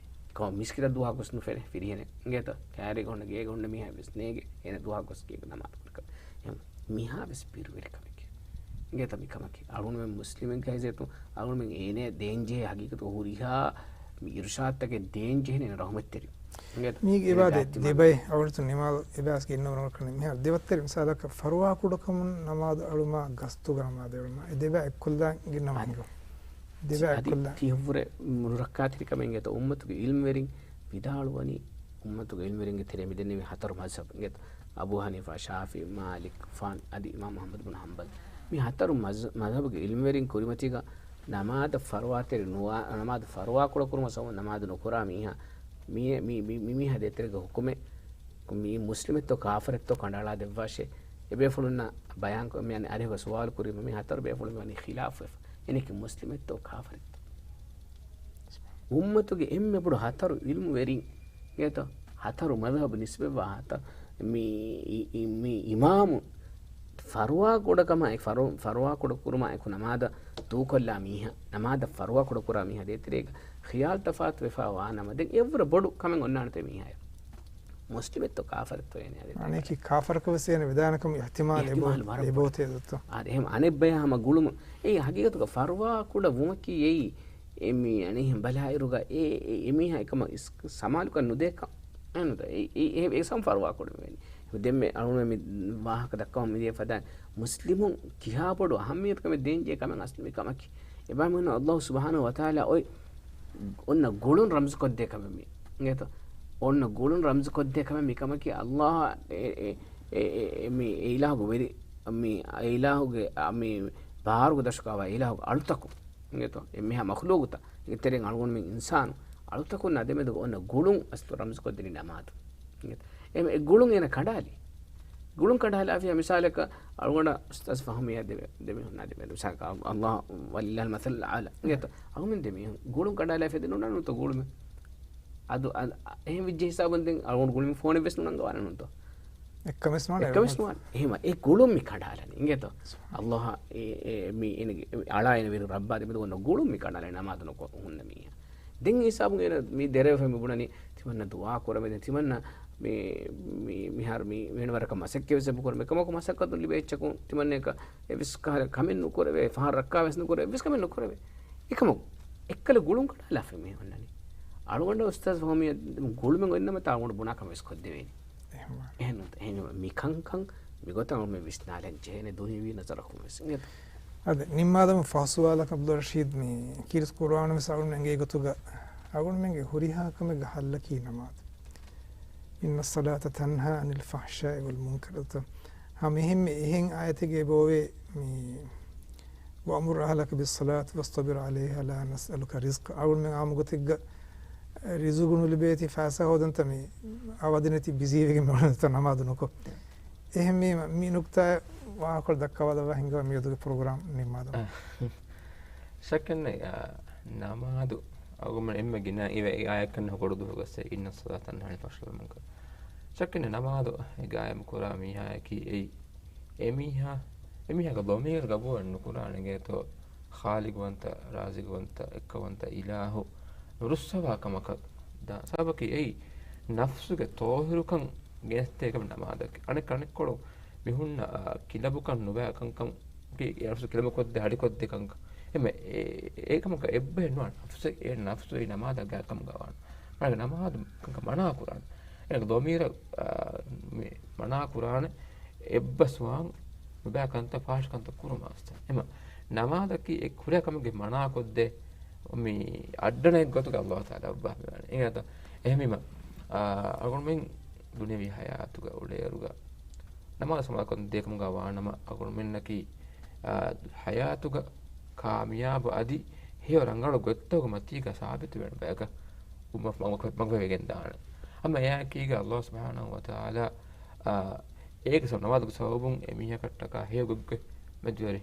ކޮ މިސްކިތަށް ދުވަހަކުވެސް ނުފެނޭ ފިރިހެނެއް. އިނގޭތޯ؟ ކައިރީގަ ހުންނަ ގޭގަ ހުންނަ މީހާ ވެސް ނޭނގެ. އޭނަ ދުވަހަކުވެސް ގޭގަ ނަމާދު ކުރިކަމެއް. އެހެން މީހާ ވެސް ބިރުވެރިކަމެކޭ. އިނގޭތޯ މިކަމަކީ؟ އަޅުގަނޑުމެން މުސްލިމެއްގެ ހައިސިއްޔަތުން އަޅުގަނޑުމެން އޭނަ ދޭންޖެހޭ ހަގީގަތުގަ ހުރިހާ މި އިރުޝާދުތަކެއް ދޭންޖެހެނީ ރަޙުމަތްތެރި. އިނގޭތޯ؟ މީގެ އެބާ ދެ-، ދެބައި އަޅުގަނޑު ނިމާލް އެބާސް ގެންނަވަނަކަން މިހާރު ދެވައްތަރި މިސާލަކަށް ފަރުވާ ކުޑަކަމުން ނަމާދު އަޅުމާ ގަސްތުގަ ނަމާދު އަޅުމާ އެ ދެބައި އެއްކޮށްލާ ގެންނަވަން ހިނގާ. ދެބައި އަދި އެއްކޮށްލާ. ތިޔަށްވުރެ ނުރައްކާތެރިކަމެއް އިނގޭތޯ އުއްމަތުގެ ޢިލްމުވެރިން ވިދާޅުވަނީ، އުއްމަތުގެ ޢިލްމުވެރިންގެ ތެރޭ މިދެންނެވި ހަތަރު މަޒްހަބު އިނގޭތޯ. އަބޫ ޙަނީފާ، ޝާފިޢީ، މާލިކް، ފާން، އަދި އިމާމު އަޙްމަދު ބުނު ޙަންބަލް. މި ހަތަރު މަޒް-، މަޒްހަބުގެ ޢިލްމުވެރިން ކުރިމަތީގަ ނަމާދަށް ފަރުވާތެރި ނުވާ، ނަމާދު ފަރުވާ ކުޑަކުރުމަށް ސަބަބުން ނަމާދު ނުކުރާ މީހާ، މި، މި، މި، މި މީހާ ދޭތެރޭގަ ޙުކުމެއް، މީ މުސްލިމެއްތޯ ކާފަރެއްތޯ ކަނޑައަޅާ ދެއްވާށޭ. އެބޭފުޅުންނަށް ބަޔާންކޮށް، މި އަނެއް އަރިހުގަ ސުވާލު ކުރީމަ މި ހަތަރު ބޭފުޅުން މި ވަނީ ޚިލާފުވެފަ. އެނެކި މުސްލިމެއްތޯ ކާފަރެއްތޯ؟ އުއްމަތުގެ އެންމެ ބޮޑު ހަތަރު ޢިލްމުވެރިން އިނގޭތޯ؟ ހަތަރު މަޒްހަބު ނިސްބަތްވާ ހަތަރު މި އި-، އި-، މި އިމާމު ފަރުވާ ކުޑަކަމާ އެ ފަރު-، ފަރުވާ ކުޑަކުރުމާ އެކު ނަމާދަށް ދޫކޮށްލާ މީހާ، ނަމާދަށް ފަރުވާ ކުޑަކުރާ މީހާ ދޭތެރޭގަ ޚިޔާލު ތަފާތު ވެފާ ވާ ނަމަ، ދެން އެއްވުރެ ބޮޑު ކަމެއް އޮންނާނެތޭ މީހާޔަށް. މުސްލިމެއްތޯ ކާފަރެއްތޯ އޭނަ ދޭތެރޭގަ. އަނެކި ކާފަރަކަށް ވެސް އޭނަ ވެދާނެކަމުގެ އިޙްތިމާލް އިޙްތިމާލް ވަރަށް ބޮޑު. އެބޯތޭ ދޯ. އާދެ، އެހެން އަނެއްބަޔާ ހަމަ ގުޅުމުން. އެއީ ހަގީގަތުގަ ފަރުވާ ކުޑަ ވުމަކީ އެއީ އެ މި އަނެއް ބަލާއިރުގަ އެ، އެ، އެ މީހާ އެކަމަށް ސަމާލުކަން ނުދޭކަން. އެ ނުދޭ. އެ، އެ، އެ، އެ ސަމް ފަރުވާ ކުޑަ މިވެނީ. ދެންމެ އަޅުގަނޑު މި ވާހަކަ ދައްކަވަން މިދިޔަ ފަދަ މުސްލިމުން ކިހާ ބޮޑު އަހައްމިޔަތު ކަމެއް ދޭން ޖެހޭ ކަމެއް އަސްލު މި ކަމަކީ. އެބައިމީހުން އައްލާހު ސުބްޙާނަހު ވަތަޢާލާ އޮތް އޮންނަ ގުޅުން ރަމްޒު ކޮށްދޭ ކަމެއް މި. އިނގޭތޯ؟ އޮންނަ ގުޅުން ރަމްޒު ކޮށްދޭ ކަމެއް މި ކަމަކީ އައްލާހަށް އެ، އެ، އެ، އެ، މި އެ އިލާހުގެ ވެރި، މި އެ އިލާހުގެ، އަ، މި ބާރުގެ ދަށުގައިވާ އިލާހުގެ އަޅުތަކުން. އިނގޭތޯ؟ އެންމެހާ މަޚްލޫގުތައް. އޭގެ ތެރެއިން އަޅުގަނޑުމެން އިންސާނު އަޅުތަކުންނާ ދެމެދުގަ އޮންނަ ގުޅުން އަސްލު ރަމްޒު ކޮށްދިނީ ނަމާދު. އިނގޭތޯ؟ އެ، އެ ގުޅުން އޭނަ ކަނޑާލީ. ގުޅުން ކަނޑާލާފިޔާ މިސާލަކަށް އަޅުގަނޑަށް އުސްތާޒް ފަހުމީއާ ދެމެ-، ދެމީހުންނާ ދެމެދު މިސާލަކަށް އައްލާހު ވަލިއްލާހިލް މަސަލު އަލްއަޢްލާ. އިނގޭތޯ؟ އަޅުގަނޑުމެން ދެމީހުން ގުޅުން ކަނޑާލާފިޔާ ދެން ނުނަންނުތޯ ގުޅުމެއް. އަދު އަ-، އަ-، އެހެން ވެއްޖެ ހިސާބުން ދެން އަޅުގަނޑު ގުޅުމެއް ފޯނެއް ވެސް ނުނަންގަވާނެ ނޫންތޯ؟ އެއްކަމެއް ނުވާނެ. އެއްކަމެއް ނުވާނެ. އެހެމަ އެ ގުޅުން މި ކަނޑާލަނީ. އިނގޭތޯ؟ ސުބްޙާނަ. އައްލާހަށް އެ، އެ، މި އޭނަގެ އަޅާ އޭނަ ވެރި ރައްބާ ދެމެދު އޮންނަ ގުޅުން މި ކަނޑާލަނީ ނަމާދު ނުކޮށް ހުންނަ މީހާ. ދެން އެ ހިސާބުން އޭނަ މި ދެރަވެފަ މި ބުނަނީ ތިމަންނަ ދުޢާ ކުރަމޭ. ދެން ތިމަންނަ މި، މި، މިހާރު މި ވެނިވަރަކަށް މަސައްކަތް ވެސް އެބަ ކުރަމޭ. ކަމަކު މަސައްކަތުން ލިބޭ އެއްޗަކުން ތިމަންނައަކަށް އެއްވެސް ކަހަލަ ކަމެއް ނުކުރެވޭ. ފަހަރު ރައްކާ ވެސް ނުކުރެވޭ. އެއްވެސް ކަމެއް ނުކުރެވޭ. އެކަމަކު އެއްކަލަ ގުޅުން ކަނޑާލާފަ މި އޮންނަނީ. އަޅުގަނޑަށް އުސްތާޒް ފަހުމީ ގުޅުމެއް އޮތްނަމަ ތާ އަޅުގަނޑު ބުނާ ކަމެއް ވެސް ކޮށްދެވޭނީ. އެހެންވާނެ. އެހެން ނޫންތަ؟ އެހެން މި ކަންކަން މިގޮތަށް އަޅުގަނޑު ވިސްނާލަން ޖެހޭނެ ދުނިޔަވީ ނަޒަރަކުން ވެސް. އިނގޭތަ؟ އަދި ނިންމާލަމުން ފަހު ސުވާލަކަށް ޢަބްދުއްރަޝީދު މި ކީރިތި ޤުރުއާނުން ވެސް އަޅުގަނޑު އެނގޭ ގޮތުގަ އަޅުގަނޑުމެންގެ ހުރިހާ ކަމެއްގެ ޙައްލަކީ ނަމާދު. إن الصلاة تنهى عن الفحشاء والمنكر. ހަމަ އެހެންމެ އެހެން އާޔަތެއްގައި ބޯވޭ މި وأمر أهلك بالصلاة واصطبر عليها لا نسألك رزقا. އަޅުގަނޑުމެން އާއްމު ގޮތެއްގަ ރިޒުގު ނުލިބޭތީ ފައިސާ ހޯދަންތަ މި އަވަދިނެތި ބިޒީވެގެން މިއުޅެންތަ ނަމާދު ނުކޮށް. އެހެންވީމަ މި ނުކްތާ ވާހަކަ ދައްކަވާލައްވާ ހިނގާ މިއަދުގެ ޕްރޮގްރާމް ނިންމާލަމާ. ޝައްކެއްނެތް، އާ، ނަމާދު އަޅުގަނޑުމެން އެންމެ ގިނަ އިވެ އެ އާޔަތް ކަން ހުކުރު ދުވަހުގަސް إن الصلاة تنهى عن الفحشاء والمنكر. ޝައްކެއް ނަމާދު ގާއިމް ކުރާ މީހާއަކީ އެއީ، އެމީހާ، އެމީހާގެ ޟަމީރު ގަބޫލު ނުކުރާނެ އިނގޭތޯ، ޚާލިޤުވަންތަ، ރާޒިޤުވަންތަ، އެއްކަވަންތަ އިލާހު ނުރުއްސަވާ ކަމަކަށް ދާ. ސަބަބަކީ އެއީ ނަފްސުގެ ޠާހިރުކަން ގެނެސްދޭ ކަމެއް ނަމާދަކީ. އަނެއް، އަނެއްކޮޅު މި ހުންނަ، އާ، ކިލަބުކަން ނުބައި ކަންކަން، ކި-، އެ ނަފްސު ކިލަބުކޮށްދޭ، ހަޑިކޮށްދޭ ކަންކަން. އެމެ، އެ، އެ ކަމަކަށް އެއްބަހެއް ނުވާނެ. ނަފްސެއް، އެ ނަފްސު އެއީ ނަމާދަށް ގާތްކަމުގަ ވާނެ. މާނަ ނަމާދު ކަންކަން މަނާ ކުރާނެ. އޭނަގެ ޟަމީރަށް، އާ، މި މަނާ ކުރާނެ އެއްބަސްވާން ނުބައި ކަންތައް، ފާހިޝް ކަންތައް ކުރުމާ އަސްތަ. އެމަ ނަމާދަކީ އެ ކުރޭ ކަމެއްގެ މަނާކޮށްދޭ މި އައްޑަނައެއް ގޮތުގަ އައްލާހު ތަޢާލާ އައްވާފައިވާނެ. އެހެންވީމަ، އާ، އަޅުގަނޑުމެން ދުނިޔަވީ ހަޔާތުގަ އުޅޭއިރުގަ ނަމާދު ސަމާލުކޮށްދޭ ކަމުގަ ވާނަމަ، އަޅުގަނޑުމެންނަކީ، އާ، ހަޔާތުގަ ކާމިޔާބު އަދި ހެޔޮ ރަނގަޅު ގޮތްތަކުގެ މަތީގަ ސާބިތުވެވޭނެ ބަޔަކަށް އުއްމަ-، މަގު-، މަގު-، މަގުވެގެންދާނެ. އަމަ އެއާއެކީގަ އައްލާހު ސުބްޙާނަހު ވަތަޢާލާ، އާ، އޭގެ ސަބަ-، ނަމާދުގެ ސަބަބުން އެމީހަކަށްޓަކާ ހެޔޮ ގޮތްގެ މެދުވެރި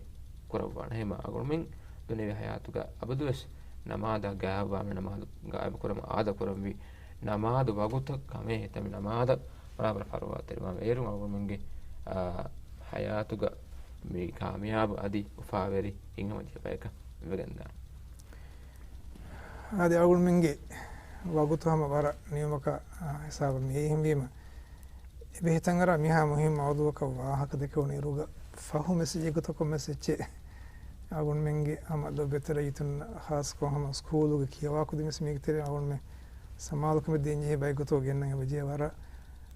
ކުރައްވާނެ. އެހެންމަ އަޅުގަނޑުމެން ދުނިޔަވީ ހަޔާތުގަ އަބަދުވެސް ނަމާދަށް ގާވާމެ، ނަމާދު ގާއިމް ކުރަމުން އާދަ ކުރަންވީ. ނަމާދު ވަގުތަށް ކަމޭ ހިތަމި ނަމާދަށް ބަރާބަރަށް ފަރުވާތެރިވާމެ. އޭރުން އަޅުގަނޑުމެންގެ، އާ، ހަޔާތުގަ މި ކާމިޔާބު އަދި އުފާވެރި ހިތްހަމަޖެހި ބަޔަކަށް ވެގެންދާނެ. އާދެ، އަޅުގަނޑުމެންގެ ވަގުތު ހަމަ ވަރަށް ނިމުމަކަށް، އާ، ހިސާބަށް މި ހިންވީމަ، އެބަހިތަށްއަރާ މިހާ މުހިންމު މައުޟޫޢަކަށް ވާހަކަ ދެކެވުނު އިރުގަ ފަހު މެސެޖެއް ގޮތަކުން މެސެޖެއް އަޅުގަނޑުމެންގެ ހަމަ ލޮބުވެތި ރައްޔިތުން، ޚާއްޞަކޮށް ހަމަ ސްކޫލުގެ ކިޔަވާ ކުދިން ވެސް މީގެ ތެރެއިން އަޅުގަނޑުމެން ސަމާލުކަމެއް ދޭންޖެހޭ ބައެއް ގޮތަކަށް ގެންނަން އެބަޖެހޭ. ވަރަށް،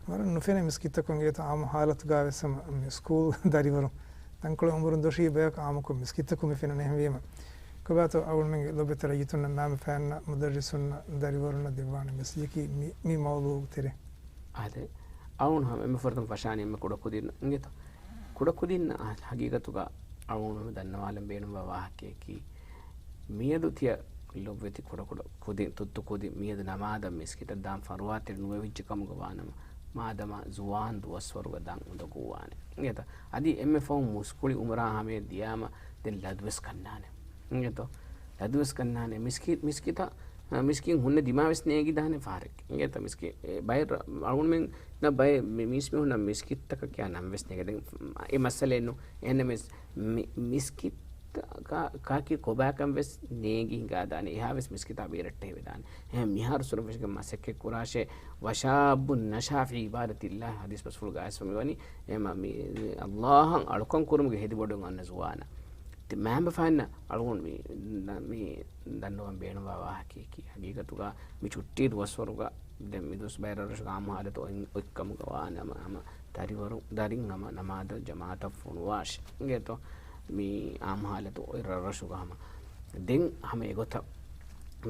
ވަރަށް ނުފެނޭ މިސްކިތްތަކުން އެގޮތަށް އާއްމު ހާލަތުގަ ވެސް ހަމަ މި ސްކޫލް ދަރިވަރުން ތަންކޮޅެއް އުމުރުން ދޮށީ ބަޔަކު އާއްމުކޮށް މިސްކިތްތަކުން މި ފެނުނީ. އެހެންވީމަ، ކޮބާތޯ އަޅުގަނޑުމެންގެ ލޮބުވެތި ރައްޔިތުންނަށް، މައިންބަފައިންނަށް، މުދައްރިސުންނަށް، ދަރިވަރުންނަށް ދެއްވާނެ މެސެޖަކީ މި، މި މައުޟޫޢުގެ ތެރޭ؟ އާދެ، އަޅުގަނޑު ހަމަ އެންމެ ފުރަތަމަ ފަށާނީ އެންމެ ކުޑަކުދިން އިނގޭތޯ. ކުޑަކުދިންނަށް ހަގީގަތުގަ އަޅުގަނޑު ދަންނަވާލަން ބޭނުންވާ ވާހަކައަކީ، މިއަދު ތިޔަ ލޮބުވެތި ކުޑަކުޑަ ކުދިން، ތުއްތު ކުދިން މިއަދު ނަމާދަށް މިސްކިތަށް ދާން ފަރުވާތެރި ނުވެވިއްޖެ ކަމުގަ ވާނަމަ، މާދަމާ ޒުވާން ދުވަސްވަރުގަ ދާން އުނދަގޫވާނެ. އިނގޭތަ؟ އަދި އެންމެ ފަހުން މުސްކުޅި އުމުރާ ހަމަޔަށް ދިޔާމަ ދެން ލަދުވެސް ކަންނާނެ. އިނގޭތޯ؟ ލަދުވެސް ކަންނާނެ. މިސްކި-، މިސްކިތަށް، އަ، މިސްކިތް ހުންނަ ދިމާވެސް ނޭގިދާނެ ފަހަރެއް. އިނގޭތަ؟ މިސްކި-، އެ ބައެއް ރަ-، އަޅުގަނޑުމެންނަށް ބައެއް މި-، މީސްމީހުންނަށް މިސްކިތްތަކަށް ކިޔާ ނަން ވެސް ނޭގެ. ދެން އެ މައްސަލައެއް ނޫން. އެހެންނަމަވެސް މި-، މިސްކިތް ކާ-، ކާކި ކޮބާކަން ވެސް ނޭނގި ހިނގާދާނެ. އެހާވެސް މިސްކިތާ ބޭރައްޓެހިވެދާނެ. އެހެން މިހާރު ސުރަންފުށިގެން މަސައްކަތް ކުރާށޭ، ވަޝާބުން ނަޝާ ފީ އިބާދަތިއްލާހި ހަދީސް ބަސްފުޅުގައި ވެސް މިވަނީ. އެމަ މި އައްލާހަށް އަޅުކަން ކުރުމުގެ ހެދިބޮޑުވެގެން އަންނަ ޒުވާނާ. ތި-، މައިންބަފައިންނަށް އަޅުގަނޑު މި، މި ދަންނަވަން ބޭނުންވާ ވާހަކައަކީ ހަގީގަތުގަ މި ޗުއްޓީ ދުވަސްވަރުގަ ދެން މި ދުވަސް ބައެއް ރަށްރަށުގަ އާއްމު ހާލަތު އޮތް-، އޮތްކަމުގަ ވާނަމަ ހަމަ ދަރިވަރު-، ދަރިން ހަމަ ނަމާދަށް ޖަމާޢަތަށް ފޮނުވާށި. އިނގޭތޯ؟ މި އާއްމު ހާލަތު އޮތް ރަށްރަށުގަ ހަމަ. ދެން ހަމަ އެގޮތަށް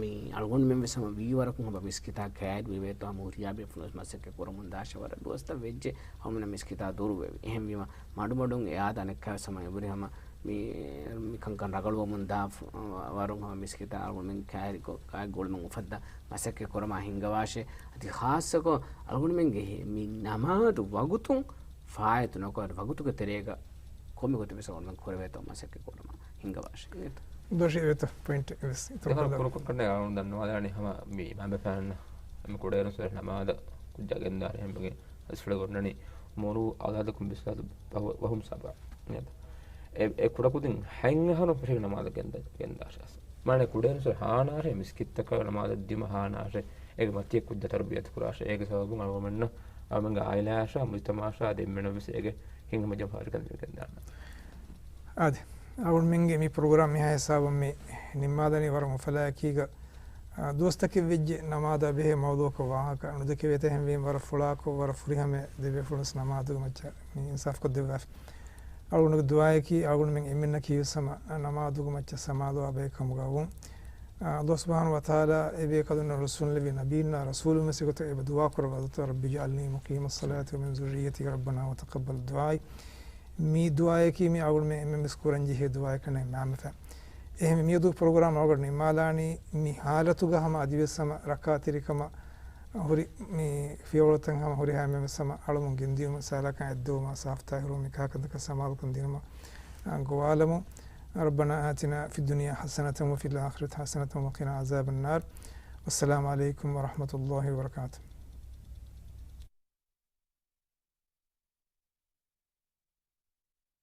މި އަޅުގަނޑުމެން ވެސް ހަމަ ވީވަރަކުން ހަމަ މިސްކިތާ ކައިރިވެވޭތޯ ހަމަ ހުރިހާ ބޭފުޅުން ވެސް މަސައްކަތް ކުރަމުން ދާށޭ. ވަރަށް ދުވަސްތައް ވެއްޖެ ހަމަ މިސްކިތާ ދުރުވެވި. އެހެންވީމަ މަޑުމަޑުން އެ އާދަ އަނެއްކާވެސް ހަމަ އެބުރި ހަމަ މި، މި ކަންކަން ރަގަޅުވަމުން ދާ ފު-، ވަރުން ހަމަ މިސްކިތާ އަޅުގަނޑުމެން ކައިރިކޮށް، ކައި ގުޅުމުން އުފައްދާ މަސައްކަތް ކުރަމާ ހިންގަވާށޭ. އަދި ޚާއްޞަކޮށް އަޅުގަނޑުމެންގެ މި ނަމާދު ވަގުތުން ފާއިތު ނުކޮށް، ވަގުތުގެ ތެރޭގަ ކޮންމެ ގޮތެއް ވެސް އަޅުގަނޑުމެން ކުރެވޭތޯ މަސައްކަތް ކުރަމާ ހިންގަވާށޭ. ދޮށީ ވެތަ ޕޮއިންޓް ވެސް އެހާ ކުރު ކޮށްކަނޑައި އަޅުގަނޑު ދަންނަވާލާނީ ހަމަ މި މައިންބަފައިންނަށް ހަމަ ކުޑައިރުން ސުރެ ނަމާދަށް ކުއްޖާ ގެންދާނެ ހެންބަގެ އަސްފަޅަ ގޮންނަނީ މުރޫ އައުލާދަކުމް ބިސްވަލާތު ވަހު-، ވަހުމް ސަބާ. އެ، އެ ކުޑަކުދިން ހަތް އަހަރުން ފެށިގެން ނަމާދަށް ގެންދަ-، ގެންދާށޭ. މާނަ ކުޑައިރުން ސުރެ ހާނާށޭ މިސްކިތްތަކަށް ނަމާދަށް ދިމަ ހާނާށޭ. އޭގެ މަތީ ކުއްޖާ ތަރުބިޔަތު ކުރާށޭ. އޭގެ ސަބަބުން އަޅުގަނޑުމެންނަށް އަޅުގަނޑުމެންގެ އާއިލާއަށާ، މުޖްތަމަޢަށާ އަދި އެންމެނަށް ވެސް އޭގެ ހިތްހަމަޖެހުން ފާރިކަން ދެމިގެންދާނަން. އާދެ، އަޅުގަނޑުމެންގެ މި ޕްރޮގްރާމް މިހާ ހިސާބުން މި ނިންމާލަނީ. ވަރަށް އުފަލާއެކީގަ، އާ، ދުވަސްތަކެއް ވެއްޖެ ނަމާދާ ބެހޭ މައުޟޫޢަކަށް ވާހަކަ ނުދެކެވޭތަ. އެހެންވީމަ ވަރަށް ފުޅާކޮށް، ވަރަށް ފުރިހަމަ ދެބޭފުޅުން ނަމާދުގެ މައްޗަށް މި އިންސާފްކޮށްދެއްވާފި. އަޅުގަނޑުގެ ދުޢާއަކީ އަޅުގަނޑުމެން އެންމެންނަކީ ވެސް ހަމަ ނަމާދުގެ މައްޗަށް ސަމާލުވާ ބައެއް ކަމުގަ ވުން. އާ، ﷲ ސުބްޙާނަހޫ ވަތަޢާލާ އެބޭކަލުންނަށް ރުއްސުންލެއްވި ނަބީންނާ ރަސޫލުން ވެސް އެގޮތަށް އެބަ ދުޢާ ކުރައްވާ، رب اجعلني مقيم الصلاة ومن ذريتي ربنا وتقبل دعائي. މި ދުޢާއަކީ މި އަޅުގަނޑުމެން އެންމެން ވެސް ކުރަންޖެހޭ ދުޢާއެއް ކަންނޭނގެ މައިންބަފައިން. އެހެންވެ މިއަދު ޕްރޮގްރާމް އަޅުގަނޑު ނިންމާލާނީ މި ހާލަތުގަ ހަމަ އަދިވެސް ހަމަ ރައްކާތެރިކަމަށް ހުރި މި ފިޔަވަޅުތައް ހަމަ ހުރިހާ އެންމެން ވެސް ހަމަ އަޅަމުން ގެންދިޔުމަށް، ސާލާކަން އަތްދެއްވުމަށް، ސާފުތާހިރުވުމަށް، މި ކަހަލަ ކަންތަކަށް ސަމާލުކަން ދިނުމަށް، އަ، ގޮވާލަމުން. ربنا آتنا في الدنيا حسنة وفي الآخرة حسنة وقنا عذاب النار. والسلام عليكم ورحمة الله وبركاته.